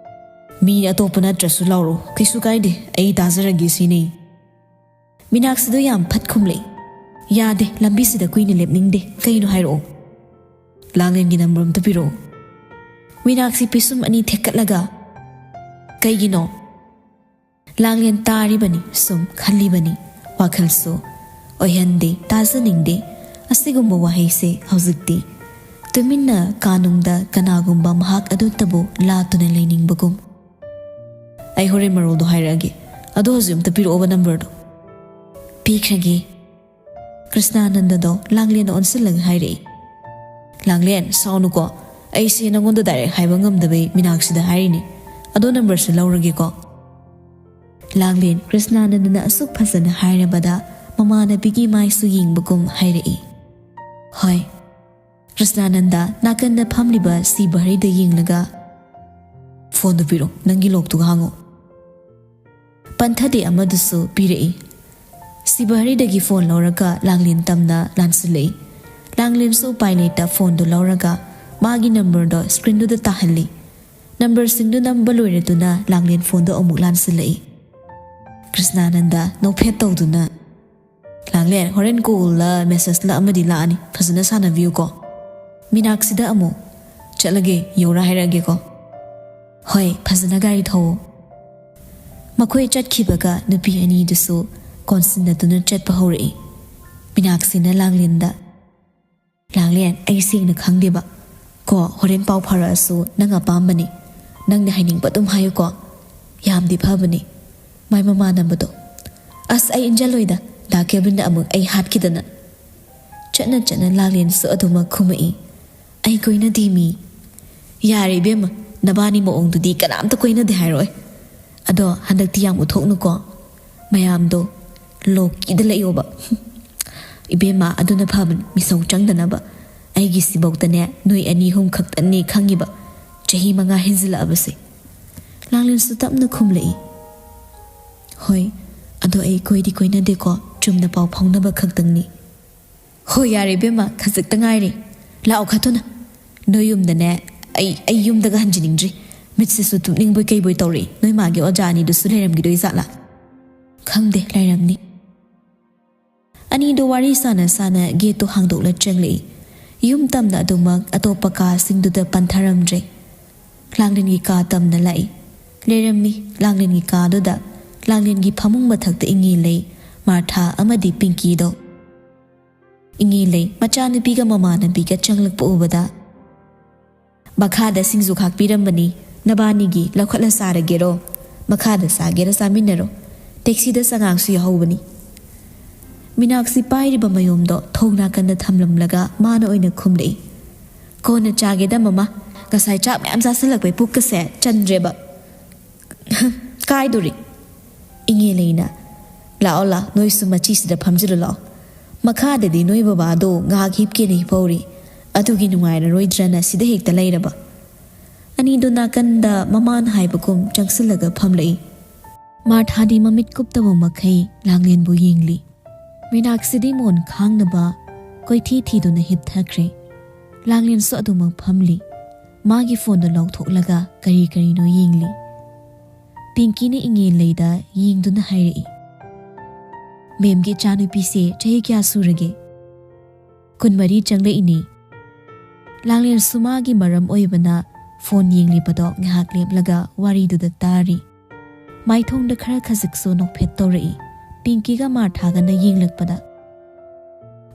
"ꯃꯤ ꯑꯇꯣꯞꯄ ꯅꯠꯇ꯭ꯔꯁꯨ ꯂꯥꯎꯔꯣ, ꯀꯩꯁꯨ ꯀꯥꯏꯗꯦ, ꯑꯩ ꯇꯥꯖꯔꯒꯦ ꯁꯤꯅꯤ"꯫ ꯃꯤꯅꯥꯛꯁꯤꯗꯣ ꯌꯥꯝ ꯐꯠ ꯈꯨꯝꯂꯛꯏ, "ꯌꯥꯗꯦ, ꯂꯝꯕꯤꯁꯤꯗ ꯀꯨꯏꯅ ꯂꯦꯞꯅꯤꯡꯗꯦ, ꯀꯩꯅꯣ ꯍꯥꯏꯔꯛꯑꯣ꯫ ꯂꯥꯡꯂꯦꯟꯒꯤ ꯅꯝꯕꯔ ꯑꯝꯇ ꯄꯤꯔꯛꯑꯣ"꯫ ꯃꯤꯅꯥꯛꯁꯤ ꯄꯤꯁꯨꯝ ꯑꯅꯤ ꯊꯦꯛꯀꯠꯂꯒ, "ꯀꯩꯒꯤꯅꯣ?" ꯂꯥꯡꯂꯦꯟ ꯇꯥꯔꯤꯕꯅꯤ, ꯁꯨꯝ ꯈꯜꯂꯤꯕꯅꯤ꯫ ꯋꯥꯈꯜꯁꯨ ꯑꯣꯏꯍꯟꯗꯦ, ꯇꯥꯖꯅꯤꯡꯗꯦ꯫ ꯑꯁꯤꯒꯨꯝꯕ ꯋꯥꯍꯩꯁꯦ ꯍꯧꯖꯤꯛꯇꯤ ꯇꯨꯃꯤꯟꯅ ꯀꯥꯅꯨꯡꯗ ꯀꯅꯥꯒꯨꯝꯕ ꯃꯍꯥꯛ ꯑꯗꯨꯇꯕꯨ ꯂꯥꯠꯇꯨꯅ ꯂꯩꯅꯤꯡꯕꯒꯨꯝ꯫ "ꯑꯩ ꯍꯣꯔꯦꯟ ꯃꯔꯣꯜꯗꯣ ꯍꯥꯏꯔꯛꯑꯒꯦ꯫ ꯑꯗꯣ ꯍꯧꯖꯤꯛ ꯑꯝꯇ ꯄꯤꯔꯛꯑꯣꯕ ꯅꯝꯕꯔꯗꯣ"꯫ "ꯄꯤꯈ꯭ꯔꯒꯦ"꯫ ꯀ꯭ꯔꯤꯁꯅꯥꯅꯟꯗꯗꯣ ꯂꯥꯡꯂꯦꯟꯗ ꯑꯣꯟꯁꯤꯜꯂꯒ ꯍꯥꯏꯔꯛꯏ, "ꯂꯥꯡꯂꯦꯟ, ꯁꯥꯎꯅꯨꯀꯣ꯫ ꯑꯩꯁꯦ ꯅꯉꯣꯟꯗ ꯗꯥꯏꯔꯦꯛ ꯍꯥꯏꯕ ꯉꯝꯗꯕꯩ ꯃꯤꯅꯥꯛꯁꯤꯗ ꯍꯥꯏꯔꯤꯅꯤ꯫ ꯑꯗꯣ ꯅꯝꯕꯔꯁꯦ ꯂꯧꯔꯒꯦꯀꯣ"꯫ ꯂꯥꯡꯂꯦꯟ ꯀ꯭ꯔꯤꯁꯅꯥꯅꯟꯗꯅ ꯑꯁꯨꯛ ꯐꯖꯅ ꯍꯥꯏꯔꯕꯗ ꯃꯃꯥꯟꯅꯕꯤꯒꯤ ꯃꯥꯏꯁꯨ ꯌꯦꯡꯕꯒꯨꯝ ꯍꯥꯏꯔꯛꯏ, "ꯍꯣꯏ"꯫ ꯀ꯭ꯔꯤꯁꯅꯥꯅꯟꯗ ꯅꯥꯀꯟꯗ ꯐꯝꯂꯤꯕ ꯁꯤꯕꯍꯔꯤꯗ ꯌꯦꯡꯂꯒ, "ꯐꯣꯟꯗꯨ ꯄꯤꯔꯣ, ꯅꯪꯒꯤ ꯂꯣꯛꯇꯨꯒ ꯍꯥꯡꯉꯣ"꯫ ꯄꯟꯊꯗꯦ ꯑꯃꯗꯨꯁꯨ ꯄꯤꯔꯛꯏ꯫ ꯁꯤꯕꯍꯔꯤꯗꯒꯤ ꯐꯣꯟ ꯂꯧꯔꯒ ꯂꯥꯡꯂꯦꯟ ꯇꯝꯅ ꯂꯥꯟꯁꯤꯜꯂꯛꯏ꯫ ꯂꯥꯡꯂꯦꯟꯁꯨ ꯎꯄꯥꯏ ꯂꯩꯇ ꯐꯣꯟꯗꯨ ꯂꯧꯔꯒ ꯃꯥꯒꯤ ꯅꯝꯕꯔꯗꯣ ꯁ꯭ꯀ꯭ꯔꯤꯟꯗꯨꯗ ꯇꯥꯍꯜꯂꯤ꯫ ꯅꯝꯕꯔꯁꯤꯡꯗꯨ ꯅꯝꯕ ꯂꯣꯏꯔꯗꯨꯅ ꯂꯥꯡꯂꯦꯟ ꯐꯣꯟꯗꯣ ꯑꯃꯨꯛ ꯂꯥꯟꯁꯤꯜꯂꯛꯏ꯫ ꯀ꯭ꯔꯤꯁꯅꯥꯅꯟꯗ ꯅꯣꯛꯐꯦꯠ ꯇꯧꯗꯨꯅ, "ꯂꯥꯡꯂꯦꯟ, ꯍꯣꯔꯦꯟ ꯀꯣꯜꯂ ꯃꯦꯁꯦꯖꯂ ꯑꯃꯗꯤ ꯂꯥꯛꯑꯅꯤ, ꯐꯖꯅ ꯁꯥꯟꯅꯕꯤꯌꯨꯀꯣ꯫" ꯃꯤꯅꯥꯛꯁꯤꯗ ꯑꯃꯨꯛ, "ꯆꯠꯂꯒꯦ, ꯌꯧꯔ ꯍꯥꯏꯔꯛꯑꯒꯦꯀꯣ꯫" "ꯍꯣꯏ, ꯐꯖꯅ ꯒꯥꯔꯤ ꯊꯧꯋꯣ꯫" ꯃꯈꯣꯏ ꯆꯠꯈꯤꯕꯒ ꯅꯨꯄꯤ ꯑꯅꯤꯗꯨꯁꯨ ꯀꯣꯟꯁꯤꯟꯅꯗꯨꯅ ꯆꯠꯄ ꯍꯧꯔꯛꯏ꯫ ꯃꯤꯅꯥꯛꯁꯤꯅ ꯂꯥꯡꯂꯦꯟꯗ, "ꯂꯥꯡꯂꯦꯟ, ꯑꯩ ꯁꯦꯡꯅ ꯈꯪꯗꯦꯕ꯫ ꯀꯣ, ꯍꯣꯔꯦꯟ ꯄꯥꯎ ꯐꯥꯎꯔꯛꯑꯁꯨ ꯅꯪ ꯑꯄꯥꯝꯕꯅꯤ꯫ ꯅꯪꯅ ꯍꯥꯏꯅꯤꯡꯕ ꯑꯗꯨꯝ ꯍꯥꯏꯌꯨꯀꯣ꯫ ꯌꯥꯝꯗꯤ ꯐꯕꯅꯤ꯫ ꯃꯥꯏ ꯃꯃꯥꯟꯅꯕꯗꯣ꯫ ꯑꯁ, ꯑꯩ ꯏꯟꯖꯜꯂꯣꯏꯗ꯫ ꯗꯥ ꯀꯦꯕꯤꯟꯅ ꯑꯃꯨꯛ ꯑꯩ ꯍꯥꯠꯈꯤꯗꯅ꯫" ꯆꯠꯅ ꯆꯠꯅ ꯂꯥꯡꯂꯦꯟꯁꯨ ꯑꯗꯨꯃꯛ ꯈꯨꯝꯃꯛꯏ꯫ "ꯑꯩ ꯀꯣꯏꯅꯗꯦ ꯃꯤ꯫" "ꯌꯥꯔꯦ ꯏꯕꯦꯝꯃ, ꯅꯕꯥꯅꯤ ꯃꯑꯣꯡꯗꯨꯗꯤ ꯀꯅꯥꯝꯇ ꯀꯣꯏꯅꯗꯦ ꯍꯥꯏꯔꯛꯑꯣꯏ꯫ ꯑꯗꯣ ꯍꯟꯗꯛꯇꯤ ꯌꯥꯝ ꯎꯠꯊꯣꯛꯅꯨꯀꯣ꯫ ꯃꯌꯥꯝꯗꯣ ꯂꯣꯛꯀꯤꯗ ꯂꯩꯌꯣꯕ꯫" "ꯏꯕꯦꯝꯃ, ꯑꯗꯨꯅ ꯐꯕꯅꯤ, ꯃꯤꯁꯧ ꯆꯪꯗꯅꯕ꯫ ꯑꯩꯒꯤꯁꯤꯐꯧꯗꯅꯦ, ꯅꯣꯏ ꯑꯅꯤ ꯑꯍꯨꯝ ꯈꯛꯇꯅꯦ ꯈꯪꯉꯤꯕ, ꯆꯍꯤ ꯃꯉꯥ ꯍꯦꯟꯖꯤꯜꯂꯛꯑꯕꯁꯦ꯫" ꯂꯥꯡꯂꯦꯟꯁꯨ ꯇꯞꯅ ꯈꯨꯝꯂꯛꯏ꯫ "ꯍꯣꯏ, ꯑꯗꯣ ꯑꯩ ꯀꯣꯏꯗꯤ ꯀꯣꯏꯅꯗꯦꯀꯣ, ꯆꯨꯝꯅ ꯄꯥꯎ ꯐꯥꯎꯅꯕ ꯈꯛꯇꯪꯅꯤ꯫" "ꯍꯣꯏ, ꯌꯥꯔꯦ ꯏꯕꯦꯝꯃ, ꯈꯖꯤꯛꯇ ꯉꯥꯏꯔꯦ꯫ ꯂꯥꯛꯑꯣ ꯈꯔ ꯊꯨꯅ꯫ ꯅꯣꯏ ꯌꯨꯝꯗꯅꯦ, ꯑꯩ, ꯑꯩ ꯌꯨꯝꯗꯒ ꯍꯟꯖꯅꯤꯡꯗ꯭ꯔꯤ꯫ ꯃꯤꯠꯁꯤꯁꯨ ꯇꯨꯝꯅꯤꯡꯕꯣꯏ ꯀꯩꯕꯣꯏ ꯇꯧꯔꯛꯏ꯫ ꯅꯣꯏ ꯃꯥꯒꯤ ꯑꯣꯖꯥ ꯑꯅꯤꯗꯨꯁꯨ ꯂꯩꯔꯝꯈꯤꯗꯣꯏ ꯖꯥꯠꯂꯥ?" "ꯈꯪꯗꯦ, ꯂꯩꯔꯝꯅꯤ꯫" ꯑꯅꯤꯗꯣ ꯋꯥꯔꯤ ꯁꯥꯟꯅ ꯁꯥꯟꯅ ꯒꯦꯠꯇꯣ ꯍꯥꯡꯗꯣꯛꯂ ꯆꯪꯂꯛꯏ꯫ ꯌꯨꯝ ꯇꯝꯅ ꯑꯗꯨꯃꯛ ꯑꯇꯣꯞꯄ ꯀꯥꯁꯤꯡꯗꯨꯗ ꯄꯟꯊꯔꯝꯗ꯭ꯔꯦ꯫ ꯂꯥꯡꯂꯦꯟꯒꯤ ꯀꯥ ꯇꯝꯅ ꯂꯥꯛꯏ꯫ ꯂꯩꯔꯝꯃꯤ ꯂꯥꯡꯂꯦꯟꯒꯤ ꯀꯥꯗꯨꯗ꯫ ꯂꯥꯡꯂꯦꯟꯒꯤ ꯐꯃꯨꯡ ꯃꯊꯛꯇ ꯏꯉꯦꯜ ꯂꯩ, ꯃꯥꯔꯊꯥ ꯑꯃꯗꯤ ꯄꯤꯡꯀꯤꯗꯣ꯫ ꯏꯉꯦꯜ ꯂꯩ ꯃꯆꯥꯅꯨꯄꯤꯒ ꯃꯃꯥꯟꯅꯕꯤꯒ ꯆꯪꯂꯛꯄ ꯎꯕꯗ, "ꯃꯈꯥꯗ ꯁꯤꯡꯖꯨ ꯈꯥꯛꯄꯤꯔꯝꯕꯅꯤ, ꯅꯕꯥꯅꯤꯒꯤ ꯂꯧꯈꯠꯂ ꯆꯥꯔꯒꯦꯔꯣ? ꯃꯈꯥꯗ ꯆꯥꯒꯦꯔꯥ ꯆꯥꯃꯤꯟꯅꯔꯣ꯫ ꯇꯦꯛꯁꯤꯗ ꯆꯉꯥꯡꯁꯨ ꯌꯥꯎꯍꯧꯕꯅꯤ꯫" ꯃꯤꯅꯥꯛꯁꯤ ꯄꯥꯏꯔꯤꯕ ꯃꯌꯣꯝꯗꯣ ꯊꯣꯡ ꯅꯥꯀꯟꯗ ꯊꯝꯂꯝꯂꯒ ꯃꯥꯅ ꯑꯣꯏꯅ ꯈꯨꯝꯂꯛꯏ꯫ "ꯀꯣꯟꯅ ꯆꯥꯒꯦꯗ ꯃꯃꯥ, ꯉꯁꯥꯏ ꯆꯥꯛ ꯃꯌꯥꯝ ꯆꯥꯁꯤꯜꯂꯛꯄꯩ ꯄꯨꯛꯀꯁꯦ ꯆꯟꯗ꯭ꯔꯦꯕ꯫" "ꯀꯥꯏꯗꯣꯔꯤ?" ꯏꯉꯦꯜ ꯂꯩꯅ, "ꯂꯥꯛꯑꯣ ꯂꯥꯛꯑꯣ, ꯅꯣꯏꯁꯨ ꯃꯆꯤꯁꯤꯗ ꯐꯝꯖꯤꯜꯂꯨ ꯂꯥꯛꯑꯣ꯫ ꯃꯈꯥꯗꯗꯤ ꯅꯣꯏ ꯕꯕꯥꯗꯣ ꯉꯥꯏꯍꯥꯛ ꯍꯤꯞꯀꯦꯅ ꯍꯤꯞꯍꯧꯔꯤ꯫ ꯑꯗꯨꯒꯤ ꯅꯨꯡꯉꯥꯏꯔꯔꯣꯏꯗ꯭ꯔꯅ ꯁꯤꯗ ꯍꯦꯛꯇ ꯂꯩꯔꯕ꯫" ꯑꯅꯤꯗꯣ ꯅꯥꯀꯟꯗ ꯃꯃꯥꯅ ꯍꯥꯏꯕꯒꯨꯝ ꯆꯪꯁꯤꯜꯂꯒ ꯐꯝꯂꯛꯏ꯫ ꯃꯥꯔꯊꯥꯗꯤ ꯃꯃꯤꯠ ꯀꯨꯞꯇꯕ ꯃꯈꯩ ꯂꯥꯡꯂꯦꯟꯕꯨ ꯌꯦꯡꯂꯤ꯫ ꯃꯤꯅꯥꯛꯁꯤꯗꯤ ꯃꯣꯟ ꯈꯥꯡꯅꯕ ꯀꯣꯏꯊꯤ ꯊꯤꯗꯨꯅ ꯍꯤꯞꯊꯈ꯭ꯔꯦ꯫ ꯂꯥꯡꯂꯦꯟꯁꯨ ꯑꯗꯨꯃꯛ ꯐꯝꯂꯤ꯫ ꯃꯥꯒꯤ ꯐꯣꯟꯗꯨ ꯂꯧꯊꯣꯛꯂꯒ ꯀꯔꯤ ꯀꯔꯤꯅꯣ ꯌꯦꯡꯂꯤ꯫ ꯄꯤꯡꯀꯤꯅ ꯏꯉꯦꯜꯂꯩꯗ ꯌꯦꯡꯗꯨꯅ ꯍꯥꯏꯔꯛꯏ, "ꯃꯦꯝꯒꯤ ꯏꯆꯥꯅꯨꯄꯤꯁꯦ ꯆꯍꯤ ꯀꯌꯥ ꯁꯨꯔꯒꯦ?" "ꯀꯨꯟꯃꯔꯤ ꯆꯪꯂꯛꯏꯅꯦ꯫" ꯂꯥꯡꯂꯦꯟꯁꯨ ꯃꯥꯒꯤ ꯃꯔꯝ ꯑꯣꯏꯕꯅ ꯐꯣꯟ ꯌꯦꯡꯂꯤꯕꯗꯣ ꯉꯥꯏꯍꯥꯛ ꯂꯦꯞꯂꯒ ꯋꯥꯔꯤꯗꯨꯗ ꯇꯥꯔꯤ꯫ ꯃꯥꯏꯊꯣꯡꯗ ꯈꯔ ꯈꯖꯤꯛꯁꯨ ꯅꯣꯛꯐꯦꯠ ꯇꯧꯔꯛꯏ꯫ ꯄꯤꯡꯀꯤꯒ ꯃꯥꯔꯊꯥꯒꯅ ꯌꯦꯡꯂꯛꯄꯗ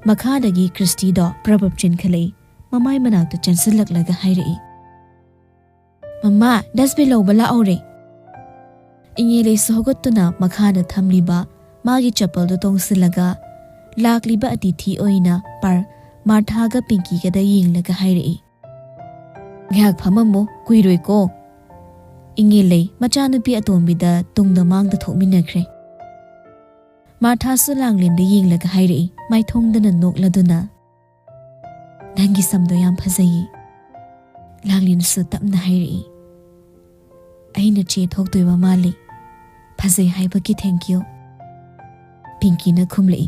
ꯃꯈꯥꯗꯒꯤ ꯀ꯭ꯔꯤꯁꯇꯤꯗꯣ ꯄ꯭ꯔꯕꯞ ꯆꯦꯟꯈꯠꯂꯛꯏ꯫ ꯃꯃꯥꯏ ꯃꯅꯥꯛꯇ ꯆꯦꯟꯁꯤꯜꯂꯛꯂꯒ ꯍꯥꯏꯔꯛꯏ, "ꯃꯃꯥ, ꯗꯁꯕꯤꯟ ꯂꯧꯕ ꯂꯥꯛꯍꯧꯔꯦ!" ꯏꯉꯦꯂꯩꯁꯨ ꯍꯧꯒꯠꯇꯨꯅ ꯃꯈꯥꯗ ꯊꯝꯂꯤꯕ ꯃꯥꯒꯤ ꯆꯄꯜꯗꯨ ꯇꯣꯡꯁꯤꯜꯂꯒ ꯂꯥꯛꯂꯤꯕ ꯑꯇꯤꯊꯤ ꯑꯣꯏꯅ ꯄꯥꯔ ꯃꯥꯔꯊꯥꯒ ꯄꯤꯡꯀꯤꯒꯗ ꯌꯦꯡꯂꯒ ꯍꯥꯏꯔꯛꯏ, "ꯉꯥꯏꯍꯥꯛ ꯐꯝꯃꯝꯃꯨ, ꯀꯨꯏꯔꯣꯏꯀꯣ꯫" ꯏꯉꯦꯂꯩ ꯃꯆꯥꯅꯨꯄꯤ ꯑꯇꯣꯝꯕꯤꯗ ꯇꯨꯡꯗ ꯃꯥꯡꯗ ꯊꯣꯛꯃꯤꯟꯅꯈ꯭ꯔꯦ꯫ ꯃꯥꯔꯊꯥꯁꯨ ꯂꯥꯡꯂꯦꯟꯗ ꯌꯦꯡꯂꯒ ꯍꯥꯏꯔꯛꯏ, ꯃꯥꯏꯊꯣꯡꯗꯅ ꯅꯣꯛꯂꯗꯨꯅ, "ꯅꯪꯒꯤ ꯁꯝꯗꯣ ꯌꯥꯝ ꯐꯖꯩꯌꯦ꯫" ꯂꯥꯡꯂꯦꯟꯁꯨ ꯇꯞꯅ ꯍꯥꯏꯔꯛꯏ, "ꯑꯩꯅ ꯆꯦ ꯊꯣꯛꯇꯣꯏꯕ ꯃꯥꯜꯂꯤ꯫ ꯐꯖꯩ ꯍꯥꯏꯕꯒꯤ thank you꯫" ꯄꯤꯡꯀꯤꯅ ꯈꯨꯝꯂꯛꯏ,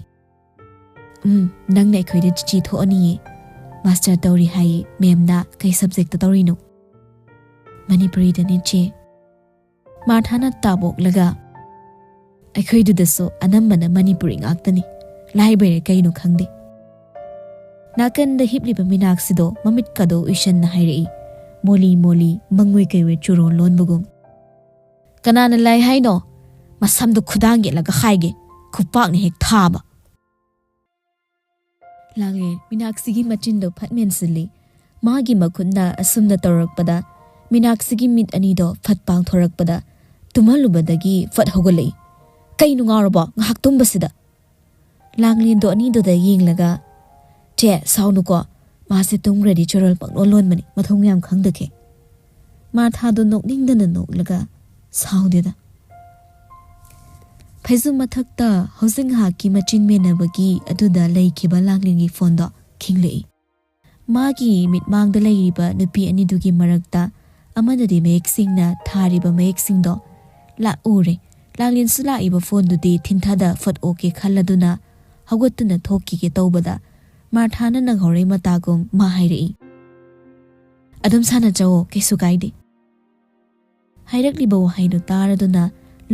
"ꯎꯝ, ꯅꯪꯅ ꯑꯩꯈꯣꯏꯗ ꯆꯤꯆꯦ ꯊꯣꯛꯑꯅꯤꯌꯦ꯫ ꯃꯥꯁꯇꯔ ꯇꯧꯔꯤ ꯍꯥꯏꯌꯦ ꯃꯦꯝꯅ꯫ ꯀꯩ ꯁꯕꯖꯦꯛꯇ ꯇꯧꯔꯤꯅꯣ?" "ꯃꯅꯤꯄꯨꯔꯤꯗꯅꯦ ꯆꯦ꯫" ꯃꯥꯔꯊꯥꯅ ꯇꯥꯕꯣꯛꯂꯒ, "ꯑꯩꯈꯣꯏꯗꯨꯗꯁꯨ ꯑꯅꯝꯕꯅ ꯃꯅꯤꯄꯨꯔꯤ ꯉꯥꯛꯇꯅꯤ꯫ ꯂꯥꯏꯕꯩꯔ ꯀꯩꯅꯣ ꯈꯪꯗꯦ꯫" ꯅꯥꯀꯟꯗ ꯍꯤꯞꯂꯤꯕ ꯃꯤꯅꯥꯛꯁꯤꯗꯣ ꯃꯃꯤꯠꯀꯗꯣ ꯎꯏꯁꯟꯅ ꯍꯥꯏꯔꯛꯏ, ꯃꯣꯂꯤ ꯃꯣꯂꯤ ꯃꯪꯉꯣꯏ ꯀꯩꯋꯣꯏ ꯆꯨꯔꯣꯟ ꯂꯣꯟꯕꯒꯨꯝ꯫ "ꯀꯅꯥꯅ ꯂꯥꯏ ꯍꯥꯏꯅꯣ? ꯃꯁꯝꯗꯣ ꯈꯨꯗꯥꯡ ꯌꯦꯠꯂꯒ ꯍꯥꯏꯒꯦ, ꯈꯨꯄꯥꯛꯅ ꯍꯦꯛ ꯊꯥꯕ꯫" ꯂꯥꯡꯂꯦꯟ ꯃꯤꯅꯥꯛꯁꯤꯒꯤ ꯃꯆꯤꯟꯗꯣ ꯐꯠ ꯃꯦꯟꯁꯤꯜꯂꯤ꯫ ꯃꯥꯒꯤ ꯃꯈꯨꯠꯅ ꯑꯁꯨꯝꯅ ꯇꯧꯔꯛꯄꯗ ꯃꯤꯅꯥꯛꯁꯤꯒꯤ ꯃꯤꯠ ꯑꯅꯤꯗꯣ ꯐꯠ ꯄꯥꯡꯊꯣꯔꯛꯄꯗ ꯇꯨꯝꯍꯜꯂꯨꯕꯗꯒꯤ ꯐꯠ ꯍꯧꯒꯠꯂꯛꯏ꯫ "ꯀꯩꯅꯣ ꯉꯥꯎꯔꯕꯣ? ꯉꯥꯏꯍꯥꯛ ꯇꯨꯝꯕꯁꯤꯗ!" ꯂꯥꯡꯂꯦꯟꯗꯣ ꯑꯅꯤꯗꯨꯗ ꯌꯦꯡꯂꯒ, "ꯆꯦ, ꯁꯥꯎꯅꯨꯀꯣ꯫ ꯃꯥꯁꯦ ꯇꯨꯝꯈ꯭ꯔꯗꯤ ꯆꯨꯔꯣꯜ ꯄꯪꯂꯣꯟ ꯂꯣꯟꯕꯅꯤ, ꯃꯊꯣꯡ ꯌꯥꯝ ꯈꯪꯗꯈꯩ꯫" ꯃꯥꯔꯊꯥꯗꯣ ꯅꯣꯛꯅꯤꯡꯗꯅ ꯅꯣꯛꯂꯒ, "ꯁꯥꯎꯗꯦꯗ꯫" ꯐꯩꯖꯨꯞ ꯃꯊꯛꯇ ꯍꯧꯖꯤꯛ ꯉꯥꯏꯍꯥꯛꯀꯤ ꯃꯆꯤꯟ ꯃꯦꯟꯅꯕꯒꯤ ꯑꯗꯨꯗ ꯂꯩꯈꯤꯕ ꯂꯥꯡꯂꯦꯟꯒꯤ ꯐꯣꯟꯗꯣ ꯈꯤꯡꯂꯛꯏ꯫ ꯃꯥꯒꯤ ꯃꯤꯠꯃꯥꯡꯗ ꯂꯩꯔꯤꯕ ꯅꯨꯄꯤ ꯑꯅꯤꯗꯨꯒꯤ ꯃꯔꯛꯇ ꯑꯃꯅꯗꯤ ꯃꯌꯦꯛ ꯁꯦꯡꯅ ꯊꯥꯔꯤꯕ ꯃꯌꯦꯛꯁꯤꯡꯗꯣ ꯂꯥꯛ ꯎꯔꯦ꯫ ꯂꯥꯡꯂꯦꯟꯁꯨ ꯂꯥꯛꯏꯕ ꯐꯣꯟꯗꯨꯗꯤ ꯊꯤꯟꯊꯗ ꯐꯠ ꯑꯣꯛꯀꯦ ꯈꯜꯂꯗꯨꯅ ꯍꯧꯒꯠꯇꯨꯅ ꯊꯣꯛꯈꯤꯒꯦ ꯇꯧꯕꯗ ꯃꯥꯔꯊꯥꯅ ꯅꯪꯍꯧꯔꯩ ꯃꯇꯥꯒꯨꯝ ꯃꯥ ꯍꯥꯏꯔꯛꯏ, "ꯑꯗꯨꯝ ꯁꯥꯟꯅꯖꯧꯑꯣ, ꯀꯩꯁꯨ ꯀꯥꯏꯗꯦ"꯫ ꯍꯥꯏꯔꯛꯂꯤꯕ ꯋꯥꯍꯩꯗꯨ ꯇꯥꯔꯗꯨꯅ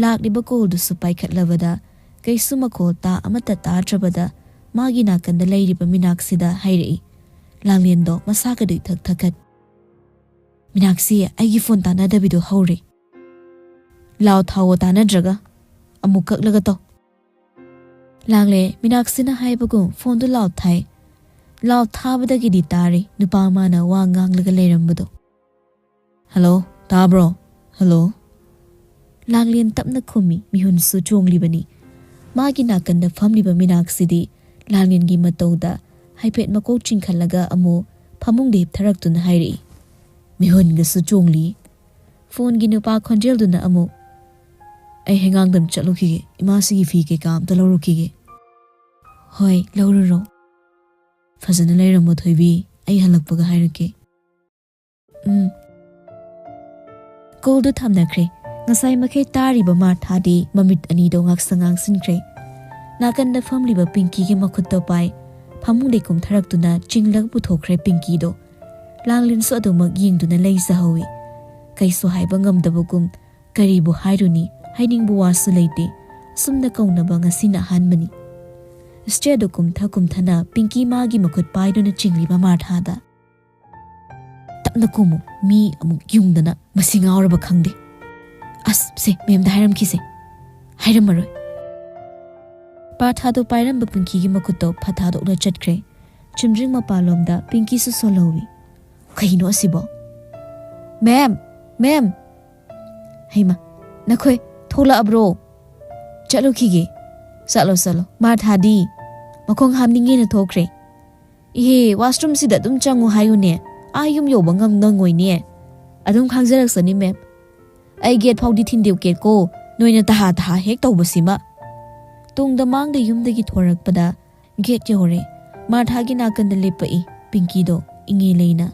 ꯂꯥꯛꯂꯤꯕ ꯀꯣꯜꯗꯨꯁꯨ ꯄꯥꯏꯈꯠꯂꯕꯗ ꯀꯩꯁꯨ ꯃꯈꯣꯜ ꯇꯥ ꯑꯃꯠꯇ ꯇꯥꯗ꯭ꯔꯕꯗ ꯃꯥꯒꯤ ꯅꯥꯀꯟꯗ ꯂꯩꯔꯤꯕ ꯃꯤꯅꯥꯛꯁꯤꯗ ꯍꯥꯏꯔꯛꯏ, ꯂꯥꯡꯂꯦꯟꯗꯣ ꯃꯁꯥꯒꯗꯨ ꯏꯊꯛ ꯊꯛꯀꯠ꯫ "ꯃꯤꯅꯥꯛꯁꯤ, ꯑꯩꯒꯤ ꯐꯣꯟ ꯇꯥꯟꯅꯗꯕꯤꯗꯣ ꯍꯧꯔꯦ꯫ ꯂꯥꯎ ꯊꯥꯎꯑꯣ ꯇꯥꯟꯅꯗ꯭ꯔꯒ, ꯑꯃꯨꯛ ꯀꯛꯂꯒ ꯇꯧ"꯫ ꯂꯥꯡꯂꯦ꯫ ꯃꯤꯅꯥꯛꯁꯤꯅ ꯍꯥꯏꯕꯒꯨꯝ ꯐꯣꯟꯗꯨ ꯂꯥꯎ ꯊꯥꯏ꯫ ꯂꯥꯎ ꯊꯥꯕꯗꯒꯤꯗꯤ ꯇꯥꯔꯦ ꯅꯨꯄꯥ ꯑꯃꯅ ꯋꯥ ꯉꯥꯡꯂꯒ ꯂꯩꯔꯝꯕꯗꯣ꯫ "ꯍꯜꯂꯣ, ꯇꯥꯕ꯭ꯔꯣ? ꯍꯜꯂꯣ?" ꯂꯥꯡꯂꯦꯟ ꯇꯞꯅ ꯈꯨꯝꯃꯤ, ꯃꯤꯍꯨꯟꯁꯨ ꯆꯣꯡꯂꯤꯕꯅꯤ꯫ ꯃꯥꯒꯤ ꯅꯥꯀꯟꯗ ꯐꯝꯂꯤꯕ ꯃꯤꯅꯥꯛꯁꯤꯗꯤ ꯂꯥꯡꯂꯦꯟꯒꯤ ꯃꯇꯧꯗ ꯍꯥꯏꯐꯦꯠ ꯃꯀꯣꯛ ꯆꯤꯡꯈꯠꯂꯒ ꯑꯃꯨꯛ ꯐꯃꯨꯡꯗ ꯍꯤꯞꯊꯔꯛꯇꯨꯅ ꯍꯥꯏꯔꯛꯏ, ꯃꯤꯍꯨꯟꯒꯁꯨ ꯆꯣꯡꯂꯤ꯫ ꯐꯣꯟꯒꯤ ꯅꯨꯄꯥ ꯈꯣꯟꯖꯦꯜꯗꯨꯅ ꯑꯃꯨꯛ, "ꯑꯩ ꯍꯩꯉꯥꯡꯗꯝ ꯆꯠꯂꯨꯈꯤꯒꯦ, ꯏꯃꯥꯁꯤꯒꯤ ꯐꯤ ꯀꯩꯀꯥ ꯑꯝꯇ ꯂꯧꯔꯨꯈꯤꯒꯦ"꯫ "ꯍꯣꯏ, ꯂꯧꯔꯨꯔꯣ꯫ ꯐꯖꯅ ꯂꯩꯔꯝꯃꯣ ꯊꯣꯏꯕꯤ, ꯑꯩ ꯍꯜꯂꯛꯄꯒ ꯍꯥꯏꯔꯛꯀꯦ"꯫ "ꯎꯝ"꯫ ꯀꯣꯜꯗꯨ ꯊꯝꯅꯈ꯭ꯔꯦ꯫ ꯉꯁꯥꯏ ꯃꯈꯩ ꯇꯥꯔꯤꯕ ꯃꯥꯔꯊꯥꯗꯤ ꯃꯃꯤꯠ ꯑꯅꯤꯗꯣ ꯉꯥꯛꯁꯪ ꯉꯥꯡꯁꯤꯟꯈ꯭ꯔꯦ꯫ ꯅꯥꯀꯟꯗ ꯐꯝꯂꯤꯕ ꯄꯤꯡꯀꯤꯒꯤ ꯃꯈꯨꯠꯇꯣ ꯄꯥꯏ꯫ ꯐꯃꯨꯡꯗꯩ ꯀꯨꯝꯊꯔꯛꯇꯨꯅ ꯆꯤꯡꯂꯒ ꯄꯨꯊꯣꯛꯈ꯭ꯔꯦ ꯄꯤꯡꯀꯤꯗꯣ꯫ ꯂꯥꯡꯂꯦꯟꯁꯨ ꯑꯗꯨꯃꯛ ꯌꯦꯡꯗꯨꯅ ꯂꯩꯖꯍꯧꯏ꯫ ꯀꯩꯁꯨ ꯍꯥꯏꯕ ꯉꯝꯗꯕꯒꯨꯝ, ꯀꯔꯤꯕꯨ ꯍꯥꯏꯔꯨꯅꯤ, ꯍꯥꯏꯅꯤꯡꯕ ꯋꯥꯁꯨ ꯂꯩꯇꯦ꯫ ꯑꯁꯨꯝꯅ ꯀꯧꯅꯕ ꯉꯁꯤꯅ ꯑꯍꯥꯟꯕꯅꯤ꯫ ꯁ꯭ꯇꯦꯌꯔꯗꯨ ꯀꯨꯝꯊ ꯀꯨꯝꯊꯅ ꯄꯤꯡꯀꯤ ꯃꯥꯒꯤ ꯃꯈꯨꯠ ꯄꯥꯏꯗꯨꯅ ꯆꯤꯡꯂꯤꯕ ꯃꯥꯔꯊꯥꯗ, "ꯇꯞꯅ ꯀꯨꯝꯃꯨ, ꯃꯤ ꯑꯃꯨꯛ ꯌꯨꯡꯗꯅ, ꯃꯁꯤ ꯉꯥꯎꯔꯕ ꯈꯪꯗꯦ꯫ ꯑꯁ, ꯁꯦ, ꯃꯦꯝꯗ ꯍꯥꯏꯔꯝꯈꯤꯁꯦ꯫ ꯍꯥꯏꯔꯝꯃꯔꯣꯏ"꯫ ꯃꯥꯔꯊꯥꯗꯣ ꯄꯥꯏꯔꯝꯕ ꯄꯤꯡꯀꯤꯒꯤ ꯃꯈꯨꯠꯇꯣ ꯐꯠ ꯊꯥꯗꯣꯛꯂ ꯆꯠꯈ꯭ꯔꯦ꯫ ꯆꯨꯝꯗ꯭ꯔꯤꯡ ꯃꯄꯥꯟꯂꯣꯝꯗ ꯄꯤꯡꯀꯤꯁꯨ ꯁꯣꯜꯍꯧꯏ꯫ "ꯀꯩꯅꯣ ꯑꯁꯤꯕꯣ? ꯃꯦꯝ! ꯃꯦꯝ!" "ꯍꯩꯃ, ꯅꯈꯣꯏ ꯊꯣꯛꯂꯛꯑꯕ꯭ꯔꯣ? ꯆꯠꯂꯨꯈꯤꯒꯦ"꯫ "ꯆꯠꯂꯣ, ꯆꯠꯂꯣ꯫ ꯃꯥꯔꯊꯥꯗꯤ?" "ꯃꯈꯣꯡ ꯍꯥꯝꯅꯤꯡꯉꯦꯅ ꯊꯣꯛꯈ꯭ꯔꯦ"꯫ "ꯏꯍꯦ, ꯋꯥꯁꯔꯨꯝꯁꯤꯗ ꯑꯗꯨꯝ ꯆꯪꯉꯨ ꯍꯥꯏꯌꯨꯅꯦ꯫ ꯑꯥ ꯌꯨꯝ ꯌꯧꯕ ꯉꯝ-, ꯉꯝꯉꯣꯏꯅꯦ"꯫ "ꯑꯗꯨꯝ ꯈꯥꯡꯖꯔꯛꯁꯅꯤ, ꯃꯦꯝ꯫ ꯑꯩ ꯒꯦꯠ ꯐꯥꯎꯗꯤ ꯊꯤꯟꯗꯣꯛꯀꯦꯀꯣ, ꯅꯣꯏꯅ ꯇꯍꯥ ꯇꯍꯥ ꯍꯦꯛ ꯇꯧꯕꯁꯤꯃ"꯫ ꯇꯨꯡꯗ ꯃꯥꯡꯗ ꯌꯨꯝꯗꯒꯤ ꯊꯣꯔꯛꯄꯗ ꯒꯦꯠ ꯌꯧꯔꯦ꯫ ꯃꯥꯔꯊꯥꯒꯤ ꯅꯥꯀꯟꯗ ꯂꯦꯞꯄꯛꯏ ꯄꯤꯡꯀꯤꯗꯣ ꯏꯉꯦ ꯂꯩꯅ꯫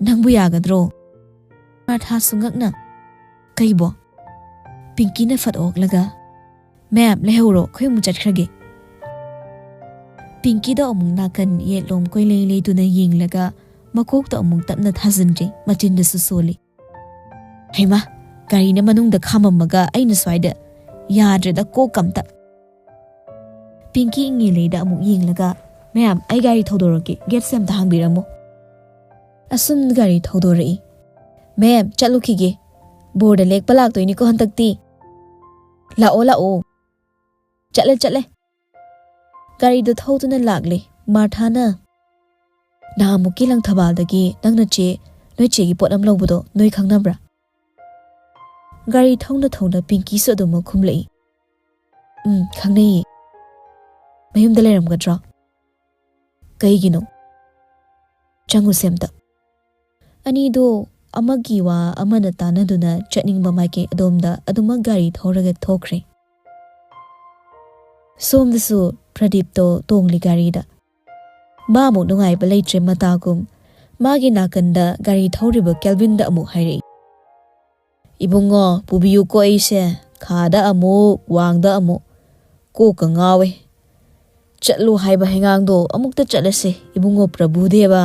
"ꯅꯪꯕꯨ ꯌꯥꯒꯗ꯭ꯔꯣ?" ꯃꯥꯔꯊꯥꯁꯨ ꯉꯛꯅ, "ꯀꯩꯕꯣ?" ꯄꯤꯡꯀꯤꯅ ꯐꯠ ꯑꯣꯛꯂꯒ, "ꯃꯦꯝ, ꯂꯩꯍꯧꯔꯣ, ꯑꯩꯈꯣꯏ ꯑꯃꯨꯛ ꯆꯠꯈ꯭ꯔꯒꯦ꯫" ꯄꯤꯡꯀꯤꯗꯣ ꯑꯃꯨꯛ ꯅꯥꯀꯟ ꯌꯦꯠꯂꯣꯝ ꯀꯣꯏꯂꯩ ꯂꯩꯗꯨꯅ ꯌꯦꯡꯂꯒ ꯃꯀꯣꯛꯇ ꯑꯃꯨꯛ ꯇꯞꯅ ꯊꯥꯖꯤꯟꯗ꯭ꯔꯤ, ꯃꯆꯤꯟꯗꯁꯨ ꯁꯣꯜꯂꯤ꯫ "ꯍꯩꯃꯥ, ꯒꯥꯔꯤꯅ ꯃꯅꯨꯡꯗ ꯈꯥꯝꯃꯝꯃꯒ ꯑꯩꯅ ꯁ꯭ꯋꯥꯏꯗ꯫ ꯌꯥꯗ꯭ꯔꯦꯗ, ꯀꯣꯛꯀ ꯑꯝꯇ꯫" ꯄꯤꯡꯀꯤ ꯏꯪꯉꯦꯂꯩꯗ ꯑꯃꯨꯛ ꯌꯦꯡꯂꯒ, "ꯃꯦꯝ, ꯑꯩ ꯒꯥꯔꯤ ꯊꯧꯗꯣꯔꯛꯀꯦ, ꯒꯦꯠꯁꯦ ꯑꯝꯇ ꯍꯥꯡꯕꯤꯔꯝꯃꯣ꯫" ꯑꯁꯨꯝ ꯒꯥꯔꯤ ꯊꯧꯗꯣꯔꯛꯏ꯫ "ꯃꯦꯝ, ꯆꯠꯂꯨꯈꯤꯒꯦ꯫ ꯕꯣꯔꯗ ꯂꯦꯛꯄ ꯂꯥꯛꯇꯣꯏꯅꯤꯀꯣ ꯍꯟꯗꯛꯇꯤ꯫" "ꯂꯥꯛꯑꯣ, ꯂꯥꯛꯑꯣ꯫" ꯆꯠꯂꯦ, ꯆꯠꯂꯦ꯫ ꯒꯥꯔꯤꯗꯣ ꯊꯧꯗꯨꯅ ꯂꯥꯛꯂꯦ꯫ ꯃꯥꯔꯊꯥꯅ, "ꯅꯍꯥꯟꯃꯨꯛꯀꯤ ꯂꯪꯊꯕꯥꯜꯗꯒꯤ ꯅꯪꯅ ꯆꯦ, ꯅꯣꯏ ꯆꯦꯒꯤ ꯄꯣꯠ ꯑꯃ ꯂꯧꯕꯗꯣ ꯅꯣꯏ ꯈꯪꯅꯕ꯭ꯔꯥ?" ꯒꯥꯔꯤ ꯊꯧꯅ ꯊꯧꯅ ꯄꯤꯡꯀꯤꯁꯨ ꯑꯗꯨꯃꯛ ꯈꯨꯝꯂꯛꯏ꯫ "ꯎꯝ, ꯈꯪꯅꯩꯌꯦ꯫ ꯃꯌꯨꯝꯗ ꯂꯩꯔꯝꯒꯗ꯭ꯔꯣ?" "ꯀꯩꯒꯤꯅꯣ? ꯆꯪꯉꯨꯁꯦ ꯑꯝꯇ꯫" ꯑꯅꯤꯗꯣ ꯑꯃꯒꯤ ꯋꯥ ꯑꯃꯅ ꯇꯥꯟꯅꯗꯨꯅ ꯆꯠꯅꯤꯡꯕ ꯃꯥꯏꯀꯩ ꯑꯗꯣꯝꯗ ꯑꯗꯨꯃꯛ ꯒꯥꯔꯤ ꯊꯧꯔꯒ ꯊꯣꯛꯈ꯭ꯔꯦ꯫ ꯁꯣꯝꯗꯁꯨ ꯄ꯭ꯔꯗꯤꯞꯇꯣ ꯇꯣꯡꯂꯤ ꯒꯥꯔꯤꯗ꯫ ꯃꯥ ꯑꯃꯨꯛ ꯅꯨꯡꯉꯥꯏꯕ ꯂꯩꯇ꯭ꯔꯦ ꯃꯇꯥꯒꯨꯝ꯫ ꯃꯥꯒꯤ ꯅꯥꯀꯟꯗ ꯒꯥꯔꯤ ꯊꯧꯔꯤꯕ ꯀꯦꯜꯚꯤꯟꯗ ꯑꯃꯨꯛ ꯍꯥꯏꯔꯛꯏ, "ꯏꯕꯨꯡꯉꯣ, ꯄꯨꯕꯤꯌꯨꯀꯣ ꯑꯩꯁꯦ, ꯈꯥꯗ ꯑꯃꯨꯛ, ꯋꯥꯡꯗ ꯑꯃꯨꯛ, ꯀꯣꯛꯀ ꯉꯥꯎꯋꯦ꯫ ꯆꯠꯂꯨ ꯍꯥꯏꯕ ꯍꯩꯉꯥꯡꯗꯣ ꯑꯃꯨꯛꯇ ꯆꯠꯂꯁꯦ, ꯏꯕꯨꯡꯉꯣ ꯄ꯭ꯔꯚꯨꯗꯦꯕ꯫"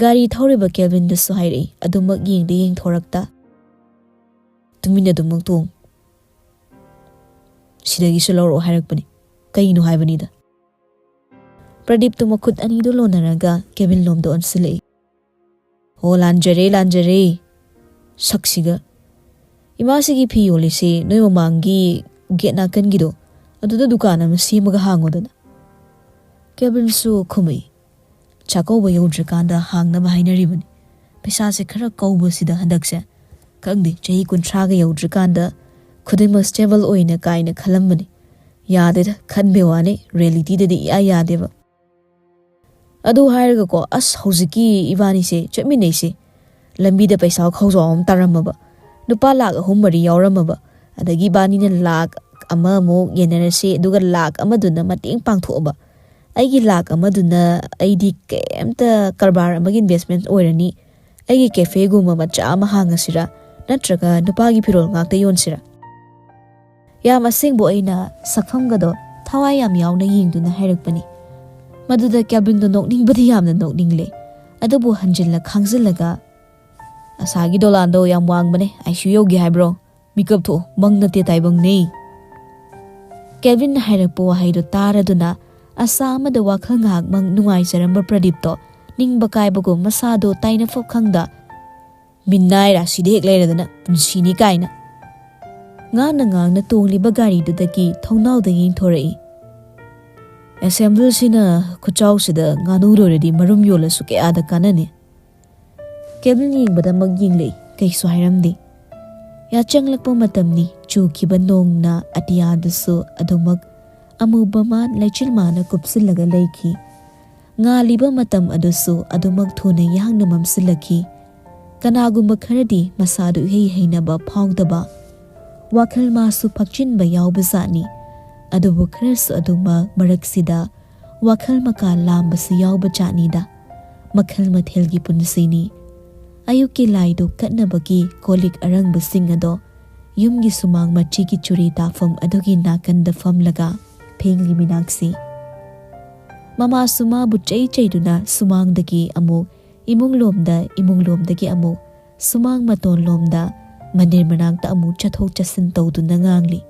ꯒꯥꯔꯤ ꯊꯧꯔꯤꯕ ꯀꯦꯜꯚꯤꯟꯗꯁꯨ ꯍꯥꯏꯔꯛꯏ, ꯑꯗꯨꯃꯛ ꯌꯦꯡꯗ ꯌꯦꯡꯊꯣꯔꯛꯇ꯫ "ꯇꯨꯃꯤꯟꯅ ꯑꯗꯨꯃꯛ ꯇꯣꯡ꯫ ꯁꯤꯗꯒꯤꯁꯨ ꯂꯧꯔꯛꯑꯣ ꯍꯥꯏꯔꯛꯄꯅꯤ꯫ ꯀꯩꯅꯣ ꯍꯥꯏꯕꯅꯤꯗ꯫" ꯄ꯭ꯔꯗꯤꯞꯇꯨ ꯃꯈꯨꯠ ꯑꯅꯤꯗꯨ ꯂꯣꯟꯅꯔꯒ ꯀꯦꯕꯤꯟ ꯂꯣꯝꯗ ꯑꯣꯟꯁꯤꯜꯂꯛꯏ꯫ "ꯍꯣ, ꯂꯥꯟꯖꯔꯦ, ꯂꯥꯟꯖꯔꯦ꯫ ꯁꯛꯁꯤꯒ꯫ ꯏꯃꯥꯁꯤꯒꯤ ꯐꯤ ꯌꯣꯜꯂꯤꯁꯤ ꯅꯣꯏ ꯃꯃꯥꯡꯒꯤ ꯒꯦꯠ ꯅꯥꯀꯟꯒꯤꯗꯣ, ꯑꯗꯨꯗ ꯗꯨꯀꯥꯟ ꯑꯃ ꯁꯦꯝꯃꯒ ꯍꯥꯡꯉꯣꯗꯅ꯫" ꯀꯦꯕꯤꯟꯁꯨ ꯈꯨꯝꯃꯛꯏ, "ꯆꯥꯛꯀꯧꯕ ꯌꯧꯗ꯭ꯔꯤꯀꯥꯟꯗ ꯍꯥꯡꯅꯕ ꯍꯥꯏꯅꯔꯤꯕꯅꯤ꯫ ꯄꯩꯁꯥꯁꯦ ꯈꯔ ꯀꯧꯕꯁꯤꯗ ꯍꯟꯗꯛꯁꯦ꯫ ꯈꯪꯗꯦ, ꯆꯍꯤ ꯀꯨꯟꯊ꯭ꯔꯥꯒ ꯌꯧꯗ꯭ꯔꯤꯀꯥꯟꯗ ꯈꯨꯗꯤꯡꯃꯛ ꯁ꯭ꯇꯦꯕꯜ ꯑꯣꯏꯅ ꯀꯥꯏꯅ ꯈꯜꯂꯝꯕꯅꯤ꯫ ꯌꯥꯗꯦꯗ, ꯈꯟꯕꯩ ꯋꯥꯅꯤ, ꯔꯤꯌꯦꯂꯤꯇꯤꯗꯗꯤ ꯏꯌꯥ ꯌꯥꯗꯦꯕ꯫" ꯑꯗꯨ ꯍꯥꯏꯔꯒꯀꯣ, ꯑꯁ, ꯍꯧꯖꯤꯛꯀꯤ ꯏꯕꯥꯅꯤꯁꯦ ꯆꯠꯃꯤꯟꯅꯩꯁꯦ, ꯂꯝꯕꯤꯗ ꯄꯩꯁꯥ ꯈꯧꯖꯥꯎ ꯑꯃ ꯇꯥꯔꯝꯃꯕ, ꯂꯨꯄꯥ ꯂꯥꯛ ꯑꯍꯨꯝ ꯃꯔꯤ ꯌꯥꯎꯔꯝꯃꯕ, ꯑꯗꯒꯤ ꯏꯕꯥꯅꯤꯅ ꯂꯥꯛ ꯑꯃꯃꯨꯛ ꯌꯦꯟꯅꯔꯁꯤ, ꯑꯗꯨꯒ ꯂꯥꯛ ꯑꯃꯗꯨꯅ ꯃꯇꯦꯡ ꯄꯥꯡꯊꯣꯛꯑꯕ, ꯑꯩꯒꯤ ꯂꯥꯛ ꯑꯃꯗꯨꯅ ꯑꯩꯗꯤ ꯀꯩꯝꯇ ꯀꯔꯕꯥꯔ ꯑꯃꯒꯤ ꯏꯟꯚꯦꯁꯃꯦꯟ ꯑꯣꯏꯔꯅꯤ, ꯑꯩꯒꯤ ꯀꯦꯐꯦꯒꯨꯝꯕ ꯃꯆꯥ ꯑꯃ ꯍꯥꯡꯉꯁꯤꯔꯥ, ꯅꯠꯇ꯭ꯔꯒ ꯅꯨꯄꯥꯒꯤ ꯐꯤꯔꯣꯜ ꯉꯥꯛꯇ ꯌꯣꯟꯁꯤꯔꯥ? ꯌꯥꯝ ꯑꯁꯦꯡꯕ ꯑꯣꯏꯅ ꯁꯛꯐꯝꯒꯗꯣ ꯊꯋꯥꯏ ꯌꯥꯝ ꯌꯥꯎꯅ ꯌꯦꯡꯗꯨꯅ ꯍꯥꯏꯔꯛꯄꯅꯤ꯫ ꯃꯗꯨꯗ ꯀꯦꯜꯚꯤꯟꯗꯣ ꯅꯣꯛꯅꯤꯡꯕꯗꯤ ꯌꯥꯝꯅ ꯅꯣꯛꯅꯤꯡꯂꯦ꯫ ꯑꯗꯨꯕꯨ ꯍꯟꯖꯤꯜꯂ ꯈꯥꯡꯖꯤꯜꯂꯒ, "ꯑꯁꯥꯒꯤ ꯗꯣꯂꯥꯟꯗꯣ ꯌꯥꯝ ꯋꯥꯡꯕꯅꯦ, ꯑꯥꯏ ꯁꯤ ꯌꯨ ꯌꯧꯒꯦ ꯍꯥꯏꯕ꯭ꯔꯣ? ꯃꯤꯀꯞ ꯊꯣꯛꯑꯣ, ꯃꯪ ꯅꯠꯇꯦ ꯇꯥꯏꯕꯪꯅꯦ꯫" ꯀꯦꯜꯚꯤꯟꯅ ꯍꯥꯏꯔꯛꯄ ꯋꯥꯍꯩꯗꯣ ꯇꯥꯔꯗꯨꯅ ꯑꯁꯥ ꯑꯃꯗ ꯋꯥꯈꯜ ꯉꯥꯏꯍꯥꯛꯃꯪ ꯅꯨꯡꯉꯥꯏꯖꯔꯝꯕ ꯄ꯭ꯔꯗꯤꯞꯇꯣ ꯅꯤꯡꯕ ꯀꯥꯏꯕꯒꯨꯝ ꯃꯁꯥꯗꯣ ꯇꯥꯏꯅꯐꯝ ꯈꯪꯗ, "ꯃꯤꯅꯥꯏ ꯔꯥꯁꯤꯗ ꯍꯦꯛ ꯂꯩꯔꯗꯅ ꯄꯨꯟꯁꯤꯅꯤ" ꯀꯥꯏꯅ ꯉꯥꯡꯅ ꯉꯥꯡꯅ ꯇꯣꯡꯂꯤꯕ ꯒꯥꯔꯤꯗꯨꯗꯒꯤ ꯊꯣꯡꯅꯥꯎꯗ ꯌꯦꯡꯊꯣꯔꯛꯏ꯫ "ꯑꯦꯁꯦꯝꯕꯜꯁꯤꯅ ꯈꯨꯆꯥꯎꯁꯤꯗ ꯉꯥꯅꯨ ꯂꯣꯏꯔꯗꯤ ꯃꯔꯨꯝ ꯌꯣꯜꯂꯁꯨ ꯀꯌꯥꯗ ꯀꯥꯟꯅꯅꯤ?" ꯀꯦꯜꯚꯤꯟ ꯌꯦꯡꯕꯗꯃꯛ ꯌꯦꯡꯂꯛꯏ, ꯀꯩꯁꯨ ꯍꯥꯏꯔꯝꯗꯦ꯫ ꯌꯥꯆꯪꯂꯛꯄ ꯃꯇꯝꯅꯤ, ꯆꯨꯈꯤꯕ ꯅꯣꯡꯅ ꯑꯇꯤꯌꯥꯗꯨꯁꯨ ꯑꯗꯨꯃꯛ ꯑꯃꯨꯕ ꯃꯥꯟ ꯂꯩꯆꯤꯜ ꯃꯥꯅ ꯀꯨꯞꯁꯤꯜꯂꯒ ꯂꯩꯈꯤ꯫ ꯉꯥꯜꯂꯤꯕ ꯃꯇꯝ ꯑꯗꯨꯁꯨ ꯑꯗꯨꯃꯛ ꯊꯨꯅ ꯌꯥꯡꯅ ꯃꯝꯁꯤꯜꯂꯛꯈꯤ꯫ ꯀꯅꯥꯒꯨꯝꯕ ꯈꯔꯗꯤ ꯃꯁꯥꯗꯨ ꯏꯍꯩ ꯍꯩꯅꯕ ꯐꯥꯎꯗꯕ, ꯋꯥꯈꯜ ꯃꯥꯁꯨ ꯐꯛꯆꯤꯟꯕ ꯌꯥꯎꯕꯖꯥꯠꯅꯤ꯫ ꯑꯗꯨꯕꯨ ꯈꯔꯁꯨ ꯑꯗꯨꯃꯛ ꯃꯔꯛꯁꯤꯗ ꯋꯥꯈꯜ ꯃꯀꯥ ꯂꯥꯝꯕꯁꯨ ꯌꯥꯎꯕ ꯖꯥꯠꯅꯤꯗ꯫ ꯃꯈꯜ ꯃꯊꯦꯜꯒꯤ ꯄꯨꯟꯁꯤꯅꯤ꯫ ꯑꯌꯨꯛꯀꯤ ꯂꯥꯏꯗꯨ ꯀꯠꯅꯕꯒꯤ ꯀꯣꯜ ꯂꯤꯛ ꯑꯔꯪꯕꯁꯤꯡ ꯑꯗꯣ ꯌꯨꯝꯒꯤ ꯁꯨꯃꯥꯡ ꯃꯆꯤꯒꯤ ꯆꯨꯔꯤ ꯇꯥꯐꯝ ꯑꯗꯨꯒꯤ ꯅꯥꯀꯟꯗ ꯐꯝꯂꯒ ꯐꯦꯡꯂꯤ ꯃꯤꯅꯥꯛꯁꯤ꯫ ꯃꯃꯥꯁꯨ ꯃꯥꯕꯨ ꯆꯩ ꯆꯩꯗꯨꯅ ꯁꯨꯃꯥꯡꯗꯒꯤ ꯑꯃꯨꯛ ꯏꯃꯨꯡꯂꯣꯝꯗ, ꯏꯃꯨꯡꯂꯣꯝꯗꯒꯤ ꯑꯃꯨꯛ ꯁꯨꯃꯥꯡ ꯃꯇꯣꯟꯂꯣꯝꯗ, ꯃꯟꯗꯤꯔ ꯃꯅꯥꯛꯇ ꯑꯃꯨꯛ ꯆꯠꯊꯣꯛ ꯆꯠꯁꯤꯟ ꯇꯧꯗꯨꯅ ꯉꯥꯡꯂꯤ꯫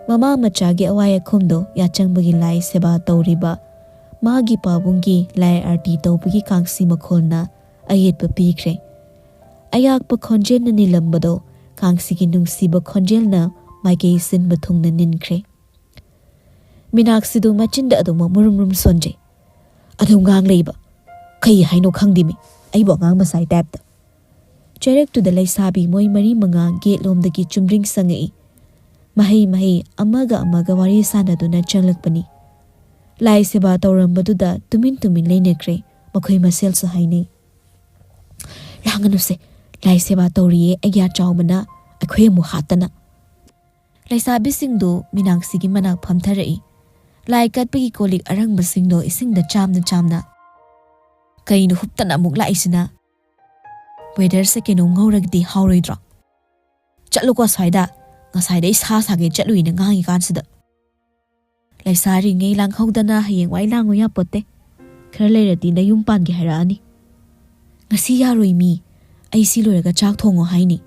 ꯃꯃꯥ ꯃꯆꯥꯒꯤ ꯑꯋꯥꯏ ꯑꯈꯨꯝꯗꯣ ꯌꯥꯆꯪꯕꯒꯤ ꯂꯥꯏ ꯁꯦꯕꯥ ꯇꯧꯔꯤꯕ ꯃꯥꯒꯤ ꯄꯥꯕꯨꯡꯒꯤ ꯂꯥꯏ ꯑꯥꯔꯇꯤ ꯇꯧꯕꯒꯤ ꯀꯥꯡꯁꯤ ꯃꯈꯣꯜꯅ ꯑꯌꯦꯠꯄ ꯄꯤꯈ꯭ꯔꯦ꯫ ꯑꯌꯥꯛꯄ ꯈꯣꯟꯖꯦꯜꯅ ꯅꯤꯜꯂꯝꯕꯗꯣ ꯀꯥꯡꯁꯤꯒꯤ ꯅꯨꯡꯁꯤꯕ ꯈꯣꯟꯖꯦꯜꯅ ꯃꯥꯏꯀꯩ ꯁꯤꯟꯕ ꯊꯨꯡꯅ ꯅꯤꯟꯈ꯭ꯔꯦ꯫ ꯃꯤꯅꯥꯛꯁꯤꯗꯨ ꯃꯆꯤꯟꯗ ꯑꯗꯨꯃꯛ ꯃꯨꯔꯨꯝ ꯃꯨꯔꯨꯝ ꯁꯣꯟꯖꯩ꯫ ꯑꯗꯨꯝ ꯉꯥꯡ ꯂꯩꯕ꯫ ꯀꯩ ꯍꯥꯏꯅꯣ ꯈꯪꯗꯦꯃꯤ, ꯑꯩꯕꯨ ꯑꯉꯥꯡ ꯃꯆꯥꯒꯤ ꯇꯥꯏꯞꯇ꯫ ꯆꯩꯔꯛꯇꯨꯗ ꯂꯩꯁꯥꯕꯤ ꯃꯣꯏ ꯃꯔꯤ ꯃꯉꯥ ꯒꯦꯠꯂꯣꯝꯗꯒꯤ ꯆꯨꯝꯗ꯭ꯔꯤꯡ ꯆꯪꯉꯛꯏ꯫ ꯃꯍꯩ ꯃꯍꯩ ꯑꯃꯒ ꯑꯃꯒ ꯋꯥꯔꯤ ꯁꯥꯟꯅꯗꯨꯅ ꯆꯪꯂꯛꯄꯅꯤ꯫ ꯂꯥꯏ ꯁꯦꯕꯥ ꯇꯧꯔꯝꯕꯗꯨꯗ ꯇꯨꯃꯤꯟ ꯇꯨꯃꯤꯟ ꯂꯩꯅꯈ꯭ꯔꯦ꯫ ꯃꯈꯣꯏ ꯃꯁꯦꯜꯁꯨ ꯍꯥꯏꯅꯩ, "ꯂꯥꯡꯒꯅꯨꯁꯦ, ꯂꯥꯏ ꯁꯦꯕꯥ ꯇꯧꯔꯤꯌꯦ ꯑꯩꯒꯤ ꯑꯆꯥꯎꯕꯅ, ꯑꯩꯈꯣꯏ ꯑꯃꯨꯛ ꯍꯥꯠꯇꯅ꯫" ꯂꯩꯁꯥꯕꯤꯁꯤꯡꯗꯨ ꯃꯤꯅꯥꯛꯁꯤꯒꯤ ꯃꯅꯥꯛ ꯐꯝꯊꯔꯛꯏ꯫ ꯂꯥꯏ ꯀꯠꯄꯒꯤ ꯀꯣꯜ ꯂꯤꯛ ꯑꯔꯪꯕꯁꯤꯡꯗꯣ ꯏꯁꯤꯡꯗ ꯆꯥꯝꯅ ꯆꯥꯝꯅ, "ꯀꯩꯅꯣ ꯍꯨꯞꯇꯅ ꯑꯃꯨꯛ ꯂꯥꯛꯏꯁꯤꯅ?" ꯋꯦꯗꯔꯁꯦ ꯀꯩꯅꯣꯝ ꯉꯧꯔꯒꯗꯤ ꯍꯥꯎꯔꯣꯏꯗ꯭ꯔꯣ? ꯆꯠꯂꯨꯀꯣ ꯁ꯭ꯋꯥꯏꯗ, ꯉꯁꯥꯏꯗꯩ ꯁꯥ ꯁꯥꯒꯦ ꯆꯠꯂꯨꯏꯅ ꯉꯥꯡꯉꯤꯀꯥꯟꯁꯤꯗ꯫ ꯂꯩꯁꯥꯔꯤꯉꯩ ꯂꯥꯡꯍꯧꯗꯅ ꯍꯌꯦꯡꯋꯥꯏ ꯂꯥꯡꯉꯨ ꯌꯥꯄꯣꯠꯇꯦ꯫ ꯈꯔ ꯂꯩꯔꯗꯤ ꯅꯌꯨꯝ ꯄꯥꯟꯒꯦ ꯍꯥꯏꯔꯛꯑꯅꯤ꯫ ꯉꯁꯤ ꯌꯥꯔꯣꯏ ꯃꯤ, ꯑꯩ ꯁꯤ ꯂꯣꯏꯔꯒ ꯆꯥꯛ ꯊꯣꯡꯉꯣ ꯍꯥꯏꯅꯤ꯫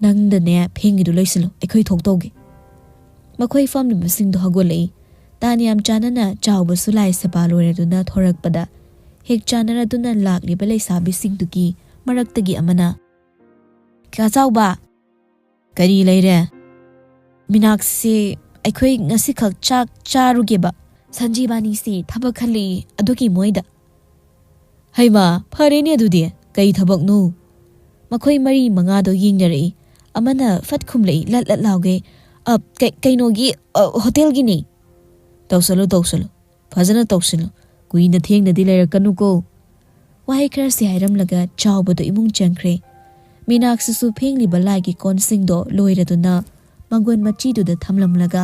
ꯅꯪꯗꯅꯦ ꯐꯦꯡꯒꯤꯗꯨ ꯂꯣꯏꯁꯤꯜꯂꯨ, ꯑꯩꯈꯣꯏ ꯊꯣꯛ ꯇꯧꯒꯦ꯫ ꯃꯈꯣꯏ ꯐꯝꯂꯤꯕꯁꯤꯡꯗꯣ ꯍꯧꯒꯠꯂꯛꯏ꯫ ꯇꯥꯟ ꯌꯥꯝ ꯆꯥꯅꯅ ꯆꯥꯎꯕꯁꯨ ꯂꯥꯏ ꯁꯦꯕꯥ ꯂꯣꯏꯔꯗꯨꯅ ꯊꯣꯔꯛꯄꯗ ꯍꯦꯛ ꯆꯥꯟꯅꯔꯗꯨꯅ ꯂꯥꯛꯂꯤꯕ ꯂꯩꯁꯥꯕꯤꯁꯤꯡꯗꯨꯒꯤ ꯃꯔꯛꯇꯒꯤ ꯑꯃꯅ, "ꯀꯥ ꯆꯥꯎꯕ, ꯀꯔꯤ ꯂꯩꯔꯦ?" "ꯃꯤꯅꯥꯛꯁꯤ, ꯑꯩꯈꯣꯏ ꯉꯁꯤꯈꯛ ꯆꯥꯛ ꯆꯥꯔꯨꯒꯦꯕ꯫ ꯁꯟꯖꯤꯕꯥꯅꯤꯁꯤ ꯊꯕꯛ ꯈꯜꯂꯛꯏ ꯑꯗꯨꯒꯤ ꯃꯣꯏꯗ꯫" "ꯍꯩꯃꯥ, ꯐꯔꯦꯅꯦ ꯑꯗꯨꯗꯤ꯫ ꯀꯩ ꯊꯕꯛꯅꯣ?" ꯃꯈꯣꯏ ꯃꯔꯤ ꯃꯉꯥꯗꯣ ꯌꯦꯡꯅꯔꯛꯏ꯫ ꯑꯃꯅ ꯐꯠ ꯈꯨꯝꯂꯛꯏ, ꯂꯠ ꯂꯠ ꯂꯥꯎꯒꯩ, "ꯑ, ꯀꯩ-, ꯀꯩꯅꯣꯒꯤ, ꯑ, ꯍꯣꯇꯦꯜꯒꯤꯅꯤ꯫" "ꯇꯧꯁꯜꯂꯨ, ꯇꯧꯁꯜꯂꯨ꯫ ꯐꯖꯅ ꯇꯧꯁꯜꯂꯨ꯫ ꯀꯨꯏꯅ ꯊꯦꯡꯅꯗꯤ ꯂꯩꯔꯛꯀꯅꯨꯀꯣ꯫" ꯋꯥꯍꯩ ꯈꯔꯁꯤ ꯍꯥꯏꯔꯝꯂꯒ ꯆꯥꯎꯕꯗꯣ ꯏꯃꯨꯡ ꯆꯪꯈ꯭ꯔꯦ꯫ ꯃꯤꯅꯥꯛꯁꯤꯁꯨ ꯐꯦꯡꯂꯤꯕ ꯂꯥꯏꯒꯤ ꯀꯣꯟꯁꯤꯡꯗꯣ ꯂꯣꯏꯔꯗꯨꯅ ꯃꯪꯒꯣꯟ ꯃꯆꯤꯗꯨꯗ ꯊꯝꯂꯝꯂꯒ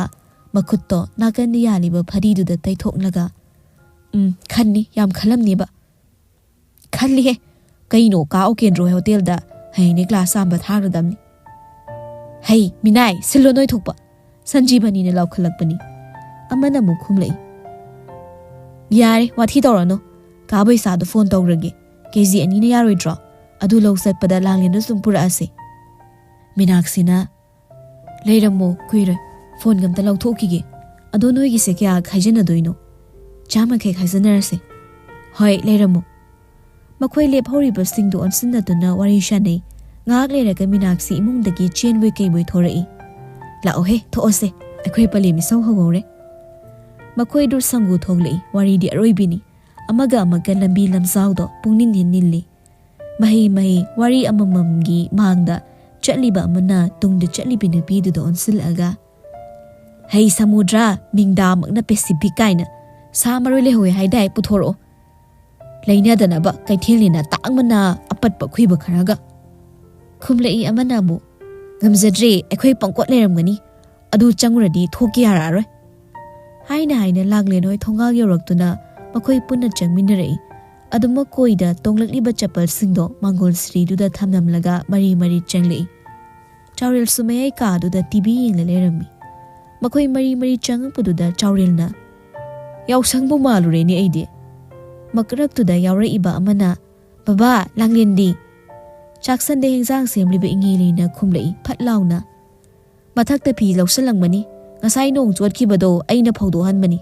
ꯃꯈꯨꯠꯇꯣ ꯅꯥꯀꯟꯗ ꯌꯥꯜꯂꯤꯕ ꯐꯗꯤꯗꯨꯗ ꯇꯩꯊꯣꯛꯂꯒ, "ꯎꯝ, ꯈꯟꯅꯤ, ꯌꯥꯝ ꯈꯜꯂꯝꯅꯦꯕ꯫" "ꯈꯜꯂꯤꯍꯦ꯫ ꯀꯩꯅꯣ, ꯀꯥ ꯎꯀꯦꯟꯗ꯭ꯔꯣ ꯍꯣꯇꯦꯜꯗ ꯍꯌꯦꯡꯅꯦ ꯀ꯭ꯂꯥꯁ ꯆꯥꯝꯕ ꯊꯥꯒꯗꯕꯅꯤ꯫" "ꯍꯩ, ꯃꯤꯅꯥꯏ, ꯁꯤꯜꯂꯣ ꯅꯣꯏ ꯊꯣꯛꯄ꯫" ꯁꯟꯖꯤꯕꯅꯤꯅ ꯂꯥꯎꯈꯠꯂꯛꯄꯅꯤ꯫ ꯑꯃꯅ ꯑꯃꯨꯛ ꯈꯨꯝꯂꯛꯏ, "ꯌꯥꯔꯦ, ꯋꯥꯊꯤ ꯇꯧꯔꯅꯨ꯫ ꯀꯥ ꯕꯩꯁꯥꯗꯣ ꯐꯣꯟ ꯇꯧꯔꯒꯦ꯫ ꯀꯦ ꯖꯤ ꯑꯅꯤꯅ ꯌꯥꯔꯣꯏꯗ꯭ꯔꯣ? ꯑꯗꯨ ꯂꯧ ꯆꯠꯄꯗ ꯂꯥꯡꯂꯦꯟꯗ ꯁꯨꯝ ꯄꯨꯔꯛꯑꯁꯦ꯫" ꯃꯤꯅꯥꯛꯁꯤꯅ, "ꯂꯩꯔꯝꯃꯣ, ꯀꯨꯏꯔꯣꯏ꯫ ꯐꯣꯟꯒ ꯑꯝꯇ ꯂꯧꯊꯣꯛꯈꯤꯒꯦ꯫ ꯑꯗꯣ ꯅꯣꯏꯒꯤꯁꯦ ꯀꯌꯥ ꯈꯥꯏꯖꯟꯅꯗꯣꯏꯅꯣ?" "ꯆꯥꯝꯃꯈꯩ ꯈꯥꯏꯖꯟꯅꯔꯁꯦ꯫" "ꯍꯣꯏ, ꯂꯩꯔꯝꯃꯣ꯫" ꯃꯈꯣꯏ ꯂꯦꯞꯍꯧꯔꯤꯕꯁꯤꯡꯗꯨ ꯑꯣꯟꯁꯤꯟꯅꯗꯨꯅ ꯋꯥꯔꯤ ꯁꯥꯅꯩ꯫ ꯉꯥꯏꯍꯥꯛ ꯂꯩꯔꯒ ꯃꯤꯅꯥꯛꯁꯤ ꯏꯃꯨꯡꯗꯒꯤ ꯆꯦꯟꯕꯣꯏ ꯀꯩꯕꯣꯏ ꯊꯣꯔꯛꯏ꯫ "ꯂꯥꯛꯑꯣꯍꯦ, ꯊꯣꯛꯑꯁꯦ꯫ ꯑꯩꯈꯣꯏ ꯄꯂꯦꯝ ꯏꯁꯧ ꯍꯧꯍꯧꯔꯦ꯫" ꯃꯈꯣꯏꯗꯨ ꯁꯪꯒꯨ ꯊꯣꯛꯂꯛꯏ꯫ ꯋꯥꯔꯤꯗꯤ ꯑꯔꯣꯏꯕꯤꯅꯤ꯫ ꯑꯃꯒ ꯑꯃꯒ ꯂꯝꯕꯤ ꯂꯝꯖꯥꯎꯗꯣ ꯄꯨꯡꯅꯤꯟ ꯍꯦꯟ ꯅꯤꯜꯂꯤ꯫ ꯃꯍꯩ ꯃꯍꯩ ꯋꯥꯔꯤ ꯑꯃꯃꯝꯒꯤ ꯃꯥꯡꯗ ꯆꯠꯂꯤꯕ ꯑꯃꯅ ꯇꯨꯡꯗ ꯆꯠꯂꯤꯕꯤ ꯅꯨꯄꯤꯗꯨꯗ ꯑꯣꯟꯁꯤꯜꯂꯛꯑꯒ, "ꯍꯩ ꯁꯃꯨꯗ꯭ꯔ, ꯃꯤꯡꯗꯥꯃꯛꯅ ꯄꯦꯁꯤꯐꯤꯛ ꯀꯥꯏꯅ ꯁꯥ ꯃꯔꯣꯏ ꯂꯩꯍꯧꯋꯦ ꯍꯥꯏꯗꯥꯏ, ꯄꯨꯊꯣꯔꯛꯑꯣ꯫ ꯂꯩꯅꯗꯅꯕ ꯀꯩꯊꯦꯜꯅꯤꯅ ꯇꯥꯡꯕꯅ ꯑꯄꯠꯄ ꯈꯨꯏꯕ ꯈꯔꯒ꯫" ꯈꯨꯝꯂꯛꯏ ꯑꯃꯅ ꯑꯃꯨꯛ, "ꯉꯝꯖꯗ꯭ꯔꯦ, ꯑꯩꯈꯣꯏ ꯄꯪꯀꯣꯠ ꯂꯩꯔꯝꯒꯅꯤ꯫ ꯑꯗꯨ ꯆꯪꯉꯨꯔꯗꯤ ꯊꯣꯛꯀꯦ ꯌꯥꯔꯛꯑꯔꯣꯏ꯫" ꯍꯥꯏꯅ ꯍꯥꯏꯅ ꯂꯥꯡꯂꯦꯟ ꯍꯣꯏ ꯊꯣꯡꯒꯥꯜ ꯌꯧꯔꯛꯇꯨꯅ ꯃꯈꯣꯏ ꯄꯨꯟꯅ ꯆꯪꯃꯤꯟꯅꯔꯛꯏ꯫ ꯑꯗꯨꯃꯛ ꯀꯣꯏꯗ ꯇꯣꯡꯂꯛꯂꯤꯕ ꯆꯄꯜꯁꯤꯡꯗꯣ ꯃꯥꯡꯒꯣꯜ ꯁꯤꯔꯤꯗꯨꯗ ꯊꯝꯂꯝꯂꯒ ꯃꯔꯤ ꯃꯔꯤ ꯆꯪꯂꯛꯏ꯫ ꯆꯥꯎꯔꯦꯜꯁꯨ ꯃꯌꯥꯏ ꯀꯥꯗꯨꯗ ꯇꯤ ꯚꯤ ꯌꯦꯡꯂ ꯂꯩꯔꯝꯃꯤ꯫ ꯃꯈꯣꯏ ꯃꯔꯤ ꯃꯔꯤ ꯆꯪꯉꯛꯄꯗꯨꯗ ꯆꯥꯎꯔꯦꯜꯅ, "ꯌꯥꯎꯁꯪꯕꯨ ꯃꯥꯜꯂꯨꯔꯦꯅꯦ ꯑꯩꯗꯤ"꯫ ꯃꯀꯔꯛꯇꯨꯗ ꯌꯥꯎꯔꯛꯏꯕ ꯑꯃꯅ, "ꯕꯕꯥ, ꯂꯥꯡꯂꯦꯟꯗꯤ?" "ꯆꯥꯛꯁꯟꯗ ꯍꯦꯟꯖꯥꯡ ꯁꯦꯝꯂꯤꯕ ꯏꯉꯦꯂꯩꯅ ꯈꯨꯝꯂꯛꯏ ꯐꯠ ꯂꯥꯎꯅ꯫ "ꯃꯊꯛꯇ ꯐꯤ ꯂꯧꯁꯤꯜꯂꯝꯒꯅꯤ꯫ ꯉꯁꯥꯏ ꯅꯣꯡ ꯆꯣꯠꯈꯤꯕꯗꯣ ꯑꯩꯅ ꯐꯧꯗꯣꯛꯍꯟꯕꯅꯤ꯫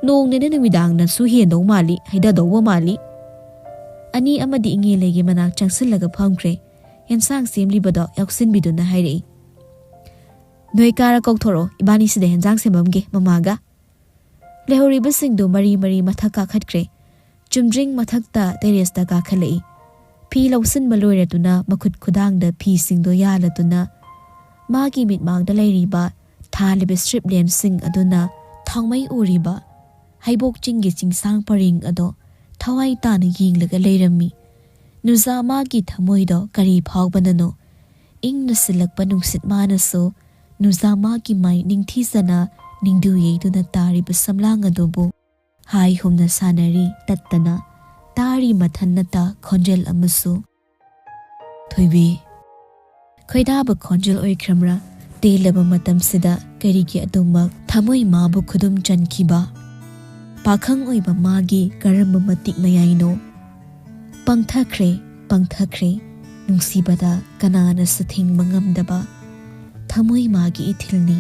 ꯅꯣꯡꯅꯦꯅ ꯅꯨꯃꯤꯗꯥꯡꯅꯁꯨ ꯍꯦꯟꯗꯧ ꯃꯥꯜꯂꯤ, ꯍꯩꯗꯗꯧꯕ ꯃꯥꯜꯂꯤ"꯫ ꯑꯅꯤ ꯑꯃꯗꯤ ꯏꯉꯦꯂꯩꯒꯤ ꯃꯅꯥꯛ ꯆꯪꯁꯤꯜꯂꯒ ꯐꯝꯈ꯭ꯔꯦ꯫ ꯍꯦꯟꯁꯥꯡ ꯁꯦꯝꯂꯤꯕꯗꯣ ꯌꯥꯎꯁꯤꯟꯕꯤꯗꯨꯅ ꯍꯥꯏꯔꯛꯏ, "ꯅꯣꯏ ꯀꯥꯔ ꯀꯧꯊꯣꯔꯛꯑꯣ, ꯏꯕꯥꯅꯤ ꯁꯤꯗ ꯍꯦꯟꯖꯥꯡ ꯁꯦꯝꯃꯝꯒꯦ ꯃꯃꯥꯒ"꯫ ꯂꯩꯍꯧꯔꯤꯕꯁꯤꯡꯗꯨ ꯃꯔꯤ ꯃꯔꯤ ꯃꯊꯛ ꯀꯥꯈꯠꯈ꯭ꯔꯦ꯫ ꯆꯨꯝꯗ꯭ꯔꯤꯡ ꯃꯊꯛꯇ ꯇꯦꯔꯦꯁꯇ ꯀꯥꯈꯠꯂꯛꯏ꯫ ꯐꯤ ꯂꯧꯁꯤꯟꯕ ꯂꯣꯏꯔꯗꯨꯅ ꯃꯈꯨꯠ ꯈꯨꯗꯥꯡꯗ ꯐꯤꯁꯤꯡꯗꯣ ꯌꯥꯜꯂꯗꯨꯅ ꯃꯥꯒꯤ ꯃꯤꯠꯃꯥꯡꯗ ꯂꯩꯔꯤꯕ ꯊꯥꯜꯂꯤꯕ ꯁ꯭ꯇ꯭ꯔꯤꯞ ꯂꯦꯝꯞꯁꯤꯡ ꯑꯗꯨꯅ ꯊꯥꯎꯃꯩ ꯎꯔꯤꯕ ꯍꯩꯕꯣꯛ ꯆꯤꯡꯒꯤ ꯆꯤꯡꯁꯥꯡ ꯄꯔꯤꯡ ꯑꯗꯣ ꯊꯋꯥꯏ ꯇꯥꯅ ꯌꯦꯡꯂꯒ ꯂꯩꯔꯝꯃꯤ꯫ ꯅꯨꯖꯥ ꯃꯥꯒꯤ ꯊꯃꯣꯏꯗꯣ ꯀꯔꯤ ꯐꯥꯎꯕꯅꯅꯣ? ꯏꯪꯅ ꯁꯤꯜꯂꯛꯄ ꯅꯨꯡꯁꯤꯠ ꯃꯥꯅꯁꯨ ꯅꯨꯖꯥ ꯃꯥꯒꯤ ꯃꯥꯏ ꯅꯤꯡꯊꯤꯖꯅ ꯅꯤꯡꯗꯨ ꯌꯩꯗꯨꯅ ꯇꯥꯔꯤꯕ ꯁꯝꯂꯥꯡ ꯑꯗꯨꯕꯨ ꯍꯥꯏ ꯍꯨꯝꯅ ꯁꯥꯟꯅꯔꯤ ꯇꯠꯇꯅ꯫ ꯇꯥꯔꯤ ꯃꯊꯟꯅꯇ ꯈꯣꯟꯖꯦꯜ ꯑꯃꯁꯨ꯫ "ꯊꯣꯏꯕꯤ, ꯈꯣꯏꯗꯥꯕ ꯈꯣꯟꯖꯦꯜ ꯑꯣꯏꯈ꯭ꯔꯕ꯭ꯔꯥ? ꯇꯦꯜꯂꯕ ꯃꯇꯝꯁꯤꯗ ꯀꯔꯤꯒꯤ ꯑꯗꯨꯃꯛ ꯊꯃꯣꯏ ꯃꯥꯕꯨ ꯈꯨꯗꯨꯝ ꯆꯟꯈꯤꯕ? ꯄꯥꯈꯪ ꯑꯣꯏꯕ ꯃꯥꯒꯤ ꯀꯔꯝꯕ ꯃꯇꯤꯛ ꯃꯌꯥꯏꯅꯣ? ꯄꯪꯊꯈ꯭ꯔꯦ, ꯄꯪꯊꯈ꯭ꯔꯦ, ꯅꯨꯡꯁꯤꯕꯗ ꯀꯅꯥꯅꯁꯨ ꯊꯤꯡꯕ ꯉꯝꯗꯕ ꯊꯃꯣꯏ ꯃꯥꯒꯤ ꯏꯊꯤꯜꯅꯤ"꯫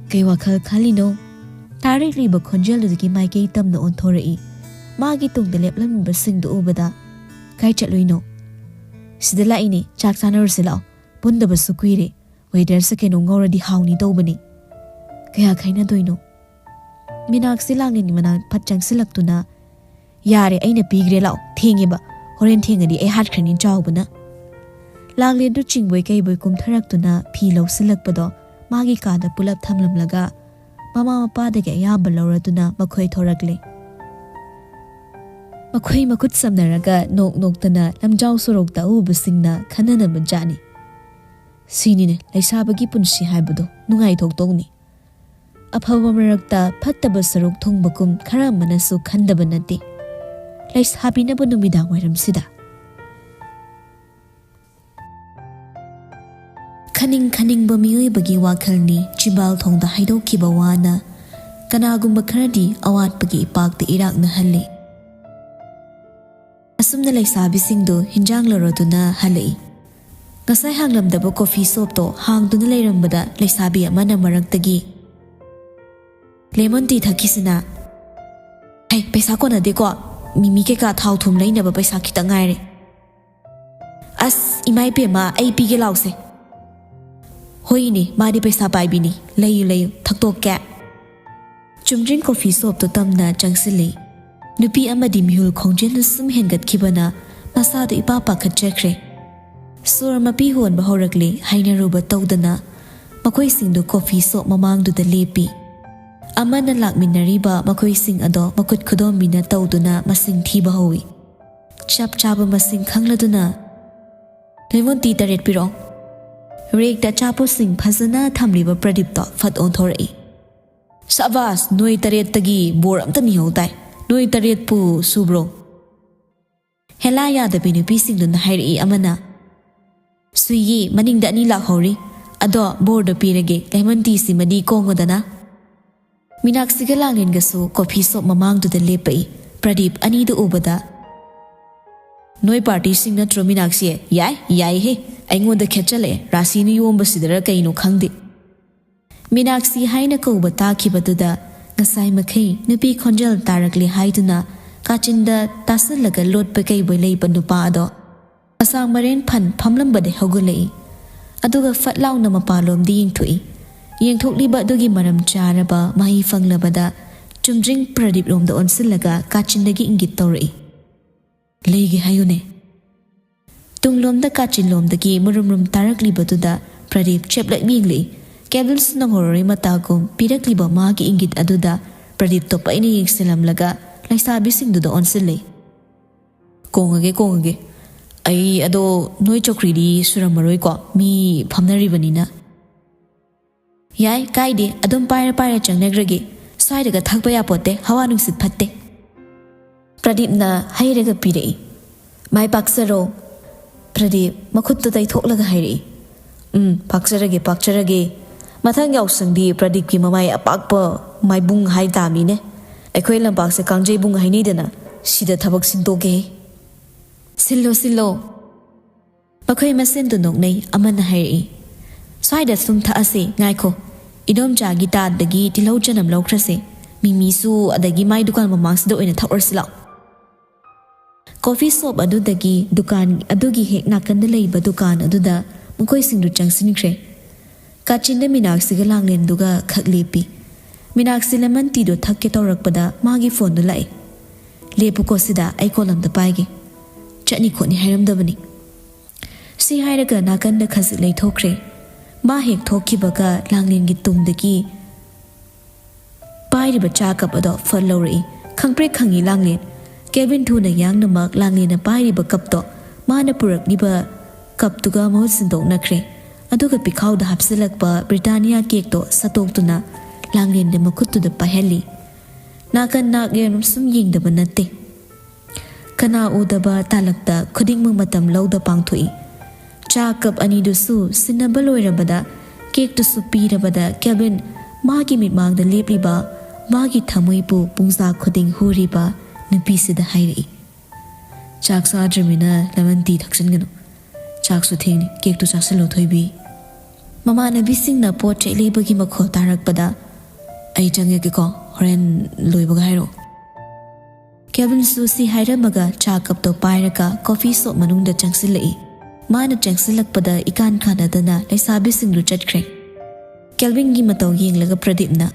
"ꯀꯩ ꯋꯥꯈꯜ ꯈꯜꯂꯤꯅꯣ?" ꯇꯥꯔꯛꯂꯤꯕ ꯈꯣꯟꯖꯦꯜꯗꯨꯗꯒꯤ ꯃꯥꯏꯀꯩ ꯇꯝꯅ ꯑꯣꯟꯊꯣꯔꯛꯏ꯫ ꯃꯥꯒꯤ ꯇꯨꯡꯗ ꯂꯦꯞꯂꯝꯃꯤꯕꯁꯤꯡꯗꯨ ꯎꯕꯗ, "ꯀꯥꯏ ꯆꯠꯂꯨꯏꯅꯣ?" "ꯁꯤꯗ ꯂꯥꯛꯏꯅꯦ, ꯆꯥꯛ ꯆꯥꯅꯔꯨꯁꯤ ꯂꯥꯛꯑꯣ, ꯄꯨꯟꯗꯕꯁꯨ ꯀꯨꯏꯔꯦ꯫ ꯋꯦꯗꯔꯁꯦ ꯀꯩꯅꯣꯝ ꯉꯧꯔꯗꯤ ꯍꯥꯎꯅꯤ ꯇꯧꯕꯅꯤ"꯫ "ꯀꯌꯥ ꯈꯥꯏꯅꯗꯣꯏꯅꯣ?" ꯃꯤꯅꯥꯛꯁꯤ ꯂꯥꯡꯂꯦꯟꯒꯤ ꯃꯅꯥꯛ ꯐꯠ ꯆꯪꯁꯤꯜꯂꯛꯇꯨꯅ, "ꯌꯥꯔꯦ, ꯑꯩꯅ ꯄꯤꯈ꯭ꯔꯦ, ꯂꯥꯛꯑꯣ, ꯊꯦꯡꯉꯦꯕ, ꯍꯣꯔꯦꯟ ꯊꯦꯡꯉꯗꯤ ꯑꯩ ꯍꯥꯠꯈ꯭ꯔꯅꯤ ꯆꯥꯎꯕꯅ"꯫ ꯂꯥꯡꯂꯦꯟꯗꯨ ꯆꯤꯡꯕꯣꯏ ꯀꯩꯕꯣꯏ ꯀꯨꯝꯊꯔꯛꯇꯨꯅ ꯐꯤ ꯂꯧꯁꯤꯜꯂꯛꯄꯗꯣ ꯃꯥꯒꯤ ꯀꯥꯗ ꯄꯨꯂꯞ ꯊꯝꯂꯝꯂꯒ ꯃꯃꯥ ꯃꯄꯥꯗꯒꯤ ꯑꯌꯥꯕ ꯂꯧꯔꯗꯨꯅ ꯃꯈꯣꯏ ꯊꯣꯔꯛꯂꯦ꯫ ꯃꯈꯣꯏ ꯃꯈꯨꯠ ꯁꯝꯅꯔꯒ ꯅꯣꯛ ꯅꯣꯛꯇꯅ ꯂꯝꯖꯥꯎ ꯁꯣꯔꯣꯛꯇ ꯑꯎꯕꯁꯤꯡꯅ ꯈꯟꯅꯅꯕ ꯖꯥꯠꯅꯤ꯫ ꯁꯤꯅꯤꯅꯦ ꯂꯩꯁꯥꯕꯒꯤ ꯄꯨꯟꯁꯤ ꯍꯥꯏꯕꯗꯣ, ꯅꯨꯡꯉꯥꯏꯊꯣꯛꯇꯧꯅꯤ꯫ ꯑꯐꯕ ꯃꯔꯛꯇ ꯐꯠꯇꯕ ꯁꯔꯨꯛ ꯊꯨꯡꯕꯒꯨꯝ ꯈꯔ ꯑꯃꯅꯁꯨ ꯈꯟꯗꯕ ꯅꯠꯇꯦ꯫ ꯂꯩꯁꯥꯕꯤꯅꯕꯨ ꯅꯨꯃꯤꯗꯥꯡ ꯋꯥꯏꯔꯝꯁꯤꯗ? ꯈꯅꯤꯡ ꯈꯅꯤꯡꯕ ꯃꯤꯑꯣꯏꯕꯒꯤ ꯋꯥꯈꯜꯅꯤ ꯆꯤꯝꯕꯥꯜ ꯊꯣꯡꯗ ꯍꯥꯏꯗꯣꯛꯈꯤꯕ ꯋꯥꯅ꯫ ꯀꯅꯥꯒꯨꯝꯕ ꯈꯔꯗꯤ ꯑꯋꯥꯠꯄꯒꯤ ꯏꯄꯥꯛꯇ ꯏꯔꯥꯛꯅꯍꯜꯂꯤ꯫ ꯑꯁꯨꯝꯅ ꯂꯩꯁꯥꯕꯤꯁꯤꯡꯗꯨ ꯍꯤꯟꯖꯥꯡ ꯂꯧꯔꯗꯨꯅ ꯍꯜꯂꯛꯏ꯫ ꯉꯁꯥꯏ ꯍꯥꯡꯂꯝꯗꯕ ꯀꯣꯐꯤ ꯁꯣꯞꯇꯣ ꯍꯥꯡꯗꯨꯅ ꯂꯩꯔꯝꯕꯗ ꯂꯩꯁꯥꯕꯤ ꯑꯃꯅ ꯃꯔꯛꯇꯒꯤ, "ꯂꯦꯃꯟ ꯇꯤ ꯊꯛꯈꯤꯁꯤꯅ?" "ꯍꯩ, ꯄꯩꯁꯥ ꯀꯣꯟꯅꯗꯦꯀꯣ, ꯃꯤꯃꯤ ꯀꯩꯀꯥ ꯊꯥꯎ ꯊꯨꯝ ꯂꯩꯅꯕ ꯄꯩꯁꯥ ꯈꯤꯇꯪ ꯉꯥꯏꯔꯦ꯫" "ꯑꯁ, ꯏꯃꯥ ꯏꯄꯦꯝꯃ, ꯑꯩ ꯄꯤꯒꯦ ꯂꯥꯎꯁꯦ꯫" "ꯍꯣꯏꯅꯦ, ꯃꯥꯗꯤ ꯄꯩꯁꯥ ꯄꯥꯏꯕꯤꯅꯤ, ꯂꯩꯌꯨ ꯂꯩꯌꯨ, ꯊꯛꯇꯣꯛꯀꯦ꯫" ꯆꯨꯝꯗ꯭ꯔꯤꯡ ꯀꯣꯐꯤ ꯁꯣꯞꯇꯣ ꯇꯝꯅ ꯆꯪꯁꯤꯜꯂꯤ꯫ ꯅꯨꯄꯤ ꯑꯃꯗꯤ ꯃꯤꯍꯨꯜ ꯈꯣꯡꯖꯦꯜꯗꯨ ꯁꯨꯝ ꯍꯦꯟꯒꯠꯈꯤꯕꯅ ꯃꯁꯥꯗꯨ ꯏꯄꯥ ꯄꯥꯈꯠꯆꯈ꯭ꯔꯦ꯫ ꯁꯣꯔ ꯃꯄꯤ ꯍꯣꯟꯕ ꯍꯧꯔꯛꯂꯦ ꯍꯥꯏꯅꯔꯨꯕ ꯇꯧꯗꯅ ꯃꯈꯣꯏꯁꯤꯡꯗꯨ ꯀꯣꯐꯤ ꯁꯣꯞ ꯃꯃꯥꯡꯗꯨꯗ ꯂꯦꯞꯄꯤ꯫ ꯑꯃꯅ ꯂꯥꯛꯃꯤꯟꯅꯔꯤꯕ ꯃꯈꯣꯏꯁꯤꯡ ꯑꯗꯣ ꯃꯈꯨꯠ ꯈꯨꯗꯣꯝꯕꯤꯅ ꯇꯧꯗꯨꯅ ꯃꯁꯤꯡ ꯊꯤꯕ ꯍꯧꯏ꯫ ꯆꯞ ꯆꯥꯕ ꯃꯁꯤꯡ ꯈꯪꯂꯗꯨꯅ, "ꯂꯦꯃꯣꯟ ꯇꯤ ꯇꯔꯦꯠ ꯄꯤꯔꯛꯑꯣ꯫" ꯔꯦꯛꯇ ꯑꯆꯥꯄꯣꯠꯁꯤꯡ ꯐꯖꯅ ꯊꯝꯂꯤꯕ ꯄ꯭ꯔꯗꯤꯞꯇꯣ ꯐꯠ ꯑꯣꯟꯊꯣꯔꯛꯏ꯫ "ꯁꯥꯕꯥꯁ, ꯅꯣꯏ ꯇꯔꯦꯠꯇꯒꯤ ꯕꯣꯔ ꯑꯝꯇ ꯅꯤꯍꯧ ꯇꯥꯏ꯫ ꯅꯣꯏ ꯇꯔꯦꯠꯄꯨ ꯁꯨꯕ꯭ꯔꯣ?" ꯍꯦꯂꯥ ꯌꯥꯗꯕꯤ ꯅꯨꯄꯤꯁꯤꯡꯗꯨꯅ ꯍꯥꯏꯔꯛꯏ ꯑꯃꯅ꯫ "ꯁꯨꯏꯌꯦ, ꯃꯅꯤꯡꯗ ꯑꯅꯤ ꯂꯥꯛꯍꯧꯔꯤ꯫ ꯑꯗꯣ ꯕꯣꯔꯗꯣ ꯄꯤꯔꯒꯦ, ꯂꯦꯃꯟ ꯇꯤꯁꯤꯃꯗꯤ ꯀꯣꯡꯉꯣꯗꯅ꯫" ꯃꯤꯅꯥꯛꯁꯤꯒ ꯂꯥꯡꯂꯦꯟꯒꯁꯨ ꯀꯣꯐꯤ ꯁꯣꯞ ꯃꯃꯥꯡꯗꯨꯗ ꯂꯦꯞꯄꯛꯏ꯫ ꯄ꯭ꯔꯗꯤꯞ ꯑꯅꯤꯗꯨ ꯎꯕꯗ, "ꯅꯣꯏ ꯄꯥꯔꯇꯤꯁꯤꯡ ꯅꯠꯇ꯭ꯔꯣ ꯃꯤꯅꯥꯛꯁꯤ? ꯌꯥꯏ, ꯌꯥꯏꯍꯦ꯫ ꯑꯩꯉꯣꯟꯗ ꯈꯦꯠꯆꯜꯂꯛꯑꯦ, ꯔꯥꯁꯤꯅ ꯌꯣꯝꯕꯁꯤꯗꯔ ꯀꯩꯅꯣ ꯈꯪꯗꯦ꯫" ꯃꯤꯅꯥꯛꯁꯤ ꯍꯥꯏꯅ ꯀꯧꯕ ꯇꯥꯈꯤꯕꯗꯨꯗ ꯉꯁꯥꯏ ꯃꯈꯩ ꯅꯨꯄꯤ ꯈꯣꯟꯖꯦꯜ ꯇꯥꯔꯛꯂꯦ ꯍꯥꯏꯗꯨꯅ ꯀꯥꯆꯤꯟꯗ ꯇꯥꯁꯤꯜꯂꯒ ꯂꯣꯠꯄ ꯀꯩꯕꯣꯏ ꯂꯩꯕ ꯅꯨꯄꯥ ꯑꯗꯣ ꯃꯁꯥ ꯃꯔꯦꯟ ꯐꯟ ꯐꯝꯂꯝꯕꯗꯩ ꯍꯧꯒꯠꯂꯛꯏ꯫ ꯑꯗꯨꯒ ꯐꯠ ꯂꯥꯎꯅ ꯃꯄꯥꯟꯂꯣꯝꯗ ꯌꯦꯡꯊꯣꯛꯏ꯫ ꯌꯦꯡꯊꯣꯛꯂꯤꯕ ꯑꯗꯨꯒꯤ ꯃꯔꯝ ꯆꯥꯔꯕ ꯃꯍꯩ ꯐꯪꯂꯕꯗ ꯆꯨꯝꯗ꯭ꯔꯤꯡ ꯄ꯭ꯔꯗꯤꯞ ꯂꯣꯝꯗ ꯑꯣꯟꯁꯤꯜꯂꯒ ꯀꯥꯆꯤꯟꯗꯒꯤ ꯏꯪꯒꯤꯠ ꯇꯧꯔꯛꯏ꯫ "ꯂꯩꯒꯦ ꯍꯥꯏꯌꯨꯅꯦ꯫" ꯇꯨꯡꯂꯣꯝꯗ ꯀꯥꯆꯤꯟꯂꯣꯝꯗꯒꯤ ꯃꯨꯔꯨꯝ ꯃꯨꯔꯨꯝ ꯇꯥꯔꯛꯂꯤꯕꯗꯨꯗ ꯄ꯭ꯔꯗꯤꯞ ꯆꯦꯞꯂꯛ ꯌꯦꯡꯂꯛꯏ꯫ ꯀꯦꯕꯜꯁꯨ ꯅꯪꯍꯧꯔꯔꯣꯏ ꯃꯇꯥꯒꯨꯝ ꯄꯤꯔꯛꯂꯤꯕ ꯃꯥꯒꯤ ꯏꯪꯒꯤꯠ ꯑꯗꯨꯗ ꯄ꯭ꯔꯗꯤꯞꯇꯣ ꯄꯩꯅ ꯌꯦꯡꯁꯤꯜꯂꯝꯂꯒ ꯂꯩꯁꯥꯕꯤꯁꯤꯡꯗꯨꯗ ꯑꯣꯟꯁꯤꯜꯂꯤ꯫ "ꯀꯣꯡꯉꯒꯦ, ꯀꯣꯡꯉꯒꯦ꯫ ꯑꯩ ꯑꯗꯣ ꯅꯣꯏ ꯆꯧꯀ꯭ꯔꯤꯗꯤ ꯁꯨꯔꯝꯃꯔꯣꯏꯀꯣ, ꯃꯤ ꯐꯝꯅꯔꯤꯕꯅꯤꯅ꯫" "ꯌꯥꯏ, ꯀꯥꯏꯗꯦ, ꯑꯗꯨꯝ ꯄꯥꯏꯔ ꯄꯥꯏꯔ ꯆꯪꯅꯈ꯭ꯔꯒꯦ꯫ ꯁ꯭ꯋꯥꯏꯗꯒ ꯊꯛꯄ ꯌꯥꯄꯣꯠꯇꯦ, ꯍꯋꯥ ꯅꯨꯡꯁꯤꯠ ꯐꯠꯇꯦ꯫" ꯄ꯭ꯔꯗꯤꯞꯅ ꯍꯩꯔꯒ ꯄꯤꯔꯛꯏ꯫ "ꯃꯥꯏ ꯄꯥꯛꯆꯔꯣ꯫" ꯄ꯭ꯔꯗꯤꯞ ꯃꯈꯨꯠꯇ ꯇꯩꯊꯣꯛꯂꯒ ꯍꯥꯏꯔꯛꯏ꯫ "ꯎꯝ, ꯄꯥꯛꯆꯔꯒꯦ, ꯄꯥꯛꯆꯔꯒꯦ꯫ ꯃꯊꯪ ꯌꯥꯎꯁꯪꯗꯤ ꯄ꯭ꯔꯗꯤꯞꯀꯤ ꯃꯃꯥꯏ ꯑꯄꯥꯛꯄ ꯃꯥꯏꯕꯨꯡ ꯍꯥꯏ ꯇꯥꯃꯤꯅꯦ꯫ ꯑꯩꯈꯣꯏ ꯂꯝꯄꯥꯛꯁꯦ ꯀꯥꯡꯖꯩꯕꯨꯡ ꯍꯥꯏꯅꯩꯗꯅ, ꯁꯤꯗ ꯊꯕꯛ ꯁꯤꯟꯗꯣꯛꯀꯦ꯫" "ꯁꯤꯜꯂꯣ, ꯁꯤꯜꯂꯣ꯫" ꯃꯈꯣꯏ ꯃꯁꯦꯟꯗꯨ ꯅꯣꯛꯅꯩ꯫ ꯑꯃꯅ ꯍꯥꯏꯔꯛꯏ, "ꯁ꯭ꯋꯥꯏꯗ ꯁꯨꯝ ꯊꯛꯑꯁꯦ, ꯉꯥꯏꯈꯣ, ꯏꯗꯣꯝꯆꯥꯒꯤ ꯇꯥꯗꯒꯤ ꯇꯤꯜꯍꯧ ꯆꯅꯝ ꯂꯧꯈ꯭ꯔꯁꯦ, ꯃꯤꯃꯤꯁꯨ, ꯑꯗꯒꯤ ꯃꯥꯏ ꯗꯨꯀꯥꯟ ꯃꯃꯥꯡꯁꯤꯗ ꯑꯣꯏꯅ ꯊꯛꯑꯨꯔꯁꯤ ꯂꯥꯛꯑꯣ꯫" ꯀꯣꯐꯤ ꯁꯣꯞ ꯑꯗꯨꯗꯒꯤ ꯗꯨꯀꯥꯟ ꯑꯗꯨꯒꯤ ꯍꯦꯛ ꯅꯥꯀꯟꯗ ꯂꯩꯕ ꯗꯨꯀꯥꯟ ꯑꯗꯨꯗ ꯃꯈꯣꯏꯁꯤꯡꯗꯨ ꯆꯪꯁꯤꯟꯈ꯭ꯔꯦ꯫ ꯀꯥꯆꯤꯟꯗ ꯃꯤꯅꯥꯛꯁꯤꯒ ꯂꯥꯡꯂꯦꯟꯗꯨꯒ ꯈꯛ ꯂꯦꯞꯄꯤ꯫ ꯃꯤꯅꯥꯛꯁꯤ ꯂꯦꯃꯟ ꯇꯤꯗꯣ ꯊꯛꯀꯦ ꯇꯧꯔꯛꯄꯗ ꯃꯥꯒꯤ ꯐꯣꯟꯗꯨ ꯂꯥꯛꯏ꯫ "ꯂꯦꯞꯄꯨꯀꯣ ꯁꯤꯗ, ꯑꯩ ꯀꯣꯜ ꯑꯝꯇ ꯄꯥꯏꯒꯦ꯫ ꯆꯠꯅꯤ ꯈꯣꯠꯅꯤ ꯍꯥꯏꯔꯝꯗꯕꯅꯤ꯫" ꯁꯤ ꯍꯥꯏꯔꯒ ꯅꯥꯀꯟꯗ ꯈꯖꯤꯛ ꯂꯩꯊꯣꯛꯈ꯭ꯔꯦ꯫ ꯃꯥ ꯍꯦꯛ ꯊꯣꯛꯈꯤꯕꯒ ꯂꯥꯡꯂꯦꯟꯒꯤ ꯇꯨꯡꯗꯒꯤ ꯄꯥꯏꯔꯤꯕ ꯆꯥ ꯀꯞ ꯑꯗꯣ ꯐꯠ ꯂꯧꯔꯛꯏ꯫ ꯈꯪꯄ꯭ꯔꯦꯛ ꯈꯪꯉꯤ ꯂꯥꯡꯂꯦꯟ꯫ ꯀꯦꯜꯚꯤꯟ ꯊꯨꯅ ꯌꯥꯡꯅꯃꯛ ꯂꯥꯡꯂꯦꯟꯅ ꯄꯥꯏꯔꯤꯕ ꯀꯞꯇꯣ ꯃꯥꯅ ꯄꯨꯔꯛꯂꯤꯕ ꯀꯞꯇꯨꯒ ꯃꯍꯨꯠ ꯁꯤꯟꯗꯣꯛꯅꯈ꯭ꯔꯦ꯫ ꯑꯗꯨꯒ ꯄꯤꯈꯥꯎꯗ ꯍꯥꯞꯆꯤꯜꯂꯛꯄ ꯕ꯭ꯔꯤꯇꯥꯅꯤꯌꯥ ꯀꯦꯛꯇꯣ ꯁꯠꯇꯣꯛꯇꯨꯅ ꯂꯥꯡꯂꯦꯟꯗ ꯃꯈꯨꯠꯇꯨꯗ ꯄꯥꯏꯍꯜꯂꯤ꯫ ꯅꯥꯀꯟ ꯅꯥꯛ ꯌꯦꯡ ꯁꯨꯝ ꯌꯦꯡꯗꯕ ꯅꯠꯇꯦ꯫ ꯀꯅꯥ ꯎꯗꯕ ꯇꯥꯂꯛꯇ ꯈꯨꯗꯤꯡꯃꯛ ꯃꯇꯝ ꯂꯧꯗ ꯄꯥꯡꯊꯣꯛꯏ꯫ ꯆꯥ ꯀꯞ ꯑꯅꯤꯗꯨꯁꯨ ꯁꯤꯟꯅꯕ ꯂꯣꯏꯔꯕꯗ, ꯀꯦꯛꯇꯨꯁꯨ ꯄꯤꯔꯕꯗ, ꯀꯦꯜꯚꯤꯟ ꯃꯥꯒꯤ ꯃꯤꯠꯃꯥꯡꯗ ꯂꯦꯞꯂꯤꯕ, ꯃꯥꯒꯤ ꯊꯃꯣꯏꯕꯨ ꯄꯨꯡꯖꯥ ꯈꯨꯗꯤꯡ ꯍꯨꯔꯤꯕ ꯅꯨꯄꯤꯁꯤꯗ ꯍꯥꯏꯔꯛꯏ, "ꯆꯥꯛ ꯆꯥꯗ꯭ꯔꯤꯃꯤꯅ ꯂꯦꯃꯟ ꯇꯤ ꯊꯛꯆꯤꯟꯒꯅꯨ꯫ ꯆꯥꯛꯁꯨ ꯊꯦꯡꯂꯦ, ꯀꯦꯛꯇꯨ ꯆꯥꯁꯤꯜꯂꯣ ꯊꯣꯏꯕꯤ꯫" ꯃꯃꯥꯟꯅꯕꯤꯁꯤꯡꯅ ꯄꯣꯠ ꯆꯩ ꯂꯩꯕꯒꯤ ꯃꯈꯣꯜ ꯇꯥꯔꯛꯄꯗ, "ꯑꯩ ꯆꯪꯉꯒꯦꯀꯣ, ꯍꯣꯔꯦꯟ ꯂꯣꯏꯕꯒ ꯍꯥꯏꯔꯛꯑꯣ꯫" ꯀꯦꯜꯚꯤꯟꯁꯨ ꯁꯤ ꯍꯥꯏꯔꯝꯃꯒ ꯆꯥ ꯀꯞꯇꯣ ꯄꯥꯏꯔꯒ ꯀꯣꯐꯤ ꯁꯣꯞ ꯃꯅꯨꯡꯗ ꯆꯪꯁꯤꯜꯂꯛꯏ꯫ ꯃꯥꯅ ꯆꯪꯁꯤꯜꯂꯛꯄꯗ ꯏꯀꯥꯟ ꯀꯥꯟꯅꯗꯅ ꯂꯩꯁꯥꯕꯤꯁꯤꯡꯗꯨ ꯆꯠꯈ꯭ꯔꯦ꯫ ꯀꯦꯜꯚꯤꯟꯒꯤ ꯃꯇꯧ ꯌꯦꯡꯂꯒ ꯄ꯭ꯔꯗꯤꯞꯅ,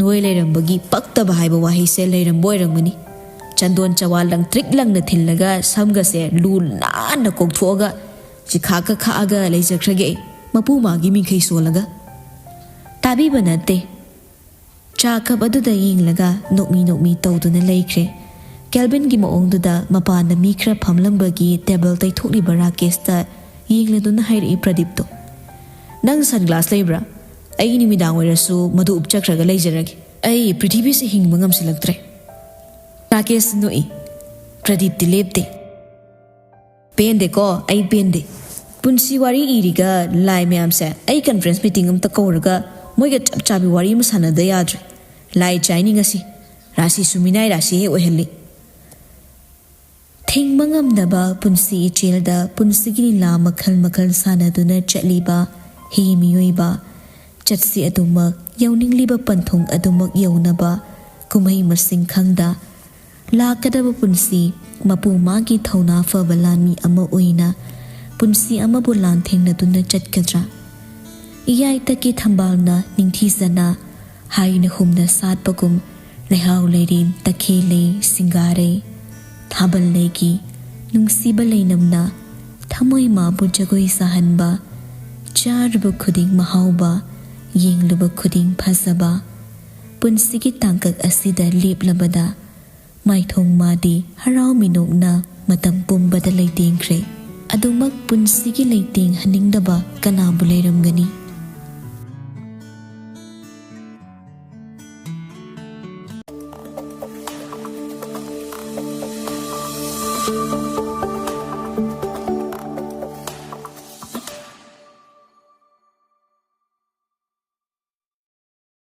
"ꯅꯣꯏ ꯂꯩꯔꯝꯕꯒꯤ ꯄꯛꯇꯕ ꯍꯥꯏꯕ ꯋꯥꯍꯩꯁꯦ ꯂꯩꯔꯝꯕ ꯑꯣꯏꯔꯝꯒꯅꯤ꯫ ꯆꯟꯗꯣꯟ ꯆꯋꯥ ꯂꯪꯇ꯭ꯔꯤꯛ ꯂꯪꯅ ꯊꯤꯜꯂꯒ ꯁꯝꯒꯁꯦ ꯂꯨ ꯅꯥꯟꯅ ꯀꯣꯛꯊꯣꯛꯑꯒ ꯆꯤꯈꯥꯛꯀ ꯈꯥꯛꯑꯒ ꯂꯩꯖꯈ꯭ꯔꯒꯦ ꯑꯩ, ꯃꯄꯨ ꯃꯥꯒꯤ ꯃꯤꯡꯈꯩ ꯁꯣꯜꯂꯒ꯫" ꯇꯥꯕꯤꯕ ꯅꯠꯇꯦ꯫ ꯆꯥ ꯀꯞ ꯑꯗꯨꯗ ꯌꯦꯡꯂꯒ ꯅꯣꯛꯃꯤ ꯅꯣꯛꯃꯤ ꯇꯧꯗꯨꯅ ꯂꯩꯈ꯭ꯔꯦ꯫ ꯀꯦꯜꯚꯤꯟꯒꯤ ꯃꯑꯣꯡꯗꯨꯗ ꯃꯄꯥꯟꯗ ꯃꯤ ꯈꯔ ꯐꯝꯂꯝꯕꯒꯤ ꯇꯦꯕꯜ ꯇꯩꯊꯣꯛꯂꯤꯕ ꯔꯥꯀꯦꯁꯇ ꯌꯦꯡꯂꯗꯨꯅ ꯍꯥꯏꯔꯛꯏ ꯄ꯭ꯔꯗꯤꯞꯇꯣ, "ꯅꯪ ꯁꯟꯒ꯭ꯂꯥꯁ ꯂꯩꯕ꯭ꯔꯥ? ꯑꯩ ꯅꯨꯃꯤꯗꯥꯡ ꯑꯣꯏꯔꯁꯨ ꯃꯗꯨ ꯎꯞꯆꯈ꯭ꯔꯒ ꯂꯩꯖꯔꯒꯦ꯫ ꯑꯩ ꯄ꯭ꯔꯤꯊꯤꯕꯤꯁꯦ ꯍꯤꯡꯕ ꯉꯝꯁꯤꯜꯂꯛꯇ꯭ꯔꯦ꯫" ꯔꯥꯀꯦꯁ ꯅꯣꯛꯏ꯫ ꯄ꯭ꯔꯗꯤꯞꯇꯤ ꯂꯦꯞꯇꯦ꯫ "ꯄꯦꯟꯗꯦꯀꯣ, ꯑꯩ ꯄꯦꯟꯗꯦ꯫ ꯄꯨꯟꯁꯤ ꯋꯥꯔꯤ ꯏꯔꯤꯒ ꯂꯥꯏ ꯃꯌꯥꯝꯁꯦ ꯑꯩ ꯀꯟꯐ꯭ꯔꯦꯟꯁ ꯃꯤꯇꯤꯡ ꯑꯝꯇ ꯀꯧꯔꯒ ꯃꯣꯏꯒ ꯆꯞ ꯆꯥꯕꯤ ꯋꯥꯔꯤ ꯑꯃ ꯁꯥꯟꯅꯗ ꯌꯥꯗ꯭ꯔꯦ꯫ ꯂꯥꯏ ꯆꯥꯏꯅꯤ ꯉꯁꯤ꯫ ꯔꯥꯁꯤꯁꯨ ꯃꯤꯅꯥꯏ ꯔꯥꯁꯤ ꯍꯦꯛ ꯑꯣꯏꯍꯜꯂꯤ"꯫ ꯊꯤꯡꯕ ꯉꯝꯗꯕ ꯄꯨꯟꯁꯤ ꯏꯆꯦꯜꯗ ꯄꯨꯟꯁꯤꯒꯤ ꯂꯤꯂꯥ ꯃꯈꯜ ꯃꯈꯜ ꯁꯥꯟꯅꯗꯨꯅ ꯆꯠꯂꯤꯕ ꯍꯤ ꯃꯤꯑꯣꯏꯕ, ꯆꯠꯁꯤ ꯑꯗꯨꯃꯛ ꯌꯧꯅꯤꯡꯂꯤꯕ ꯄꯟꯊꯨꯡ ꯑꯗꯨꯃꯛ ꯌꯧꯅꯕ ꯀꯨꯝꯍꯩ ꯃꯁꯤꯡ ꯈꯪꯗ ꯂꯥꯛꯀꯗꯕ ꯄꯨꯟꯁꯤ ꯃꯄꯨ ꯃꯥꯒꯤ ꯊꯧꯅꯥ ꯐꯕ ꯂꯥꯟꯃꯤ ꯑꯃ ꯑꯣꯏꯅ ꯄꯨꯟꯁꯤ ꯑꯃꯕꯨ ꯂꯥꯟꯊꯦꯡꯅꯗꯨꯅ ꯆꯠꯀꯗ꯭ꯔꯥ? ꯏꯌꯥꯏꯇꯛꯀꯤ ꯊꯝꯕꯥꯜꯅ ꯅꯤꯡꯊꯤꯖꯅ ꯍꯥꯏꯅ ꯍꯨꯝꯅ ꯁꯥꯠꯄꯒꯨꯝ ꯂꯩꯍꯥꯎ ꯂꯩꯔꯦꯝ ꯇꯈꯦꯜ ꯂꯩ ꯁꯤꯡꯒꯥꯔꯩ ꯊꯥꯕꯜ ꯂꯩꯒꯤ ꯅꯨꯡꯁꯤꯕ ꯂꯩꯅꯝꯅ ꯊꯃꯣꯏ ꯃꯥꯕꯨ ꯖꯒꯣꯏ ꯁꯥꯍꯟꯕ, ꯆꯥꯔꯨꯕ ꯈꯨꯗꯤꯡ ꯃꯍꯥꯎꯕ, ꯌꯦꯡꯂꯨꯕ ꯈꯨꯗꯤꯡ ꯐꯖꯕ꯫ ꯄꯨꯟꯁꯤꯒꯤ ꯇꯥꯡꯀꯛ ꯑꯁꯤꯗ ꯂꯦꯞꯂꯕꯗ ꯃꯥꯏꯊꯣꯡ ꯃꯥꯗꯤ ꯍꯔꯥꯎ ꯃꯤꯅꯣꯛꯅ ꯃꯇꯝ ꯄꯨꯝꯕꯗ ꯂꯩꯇꯦꯡꯈ꯭ꯔꯦ꯫ ꯑꯗꯨꯃꯛ ꯄꯨꯟꯁꯤꯒꯤ ꯂꯩꯇꯦꯡꯍꯟꯅꯤꯡꯗꯕ ꯀꯅꯥꯕꯨ ꯂꯩꯔꯝꯒꯅꯤ?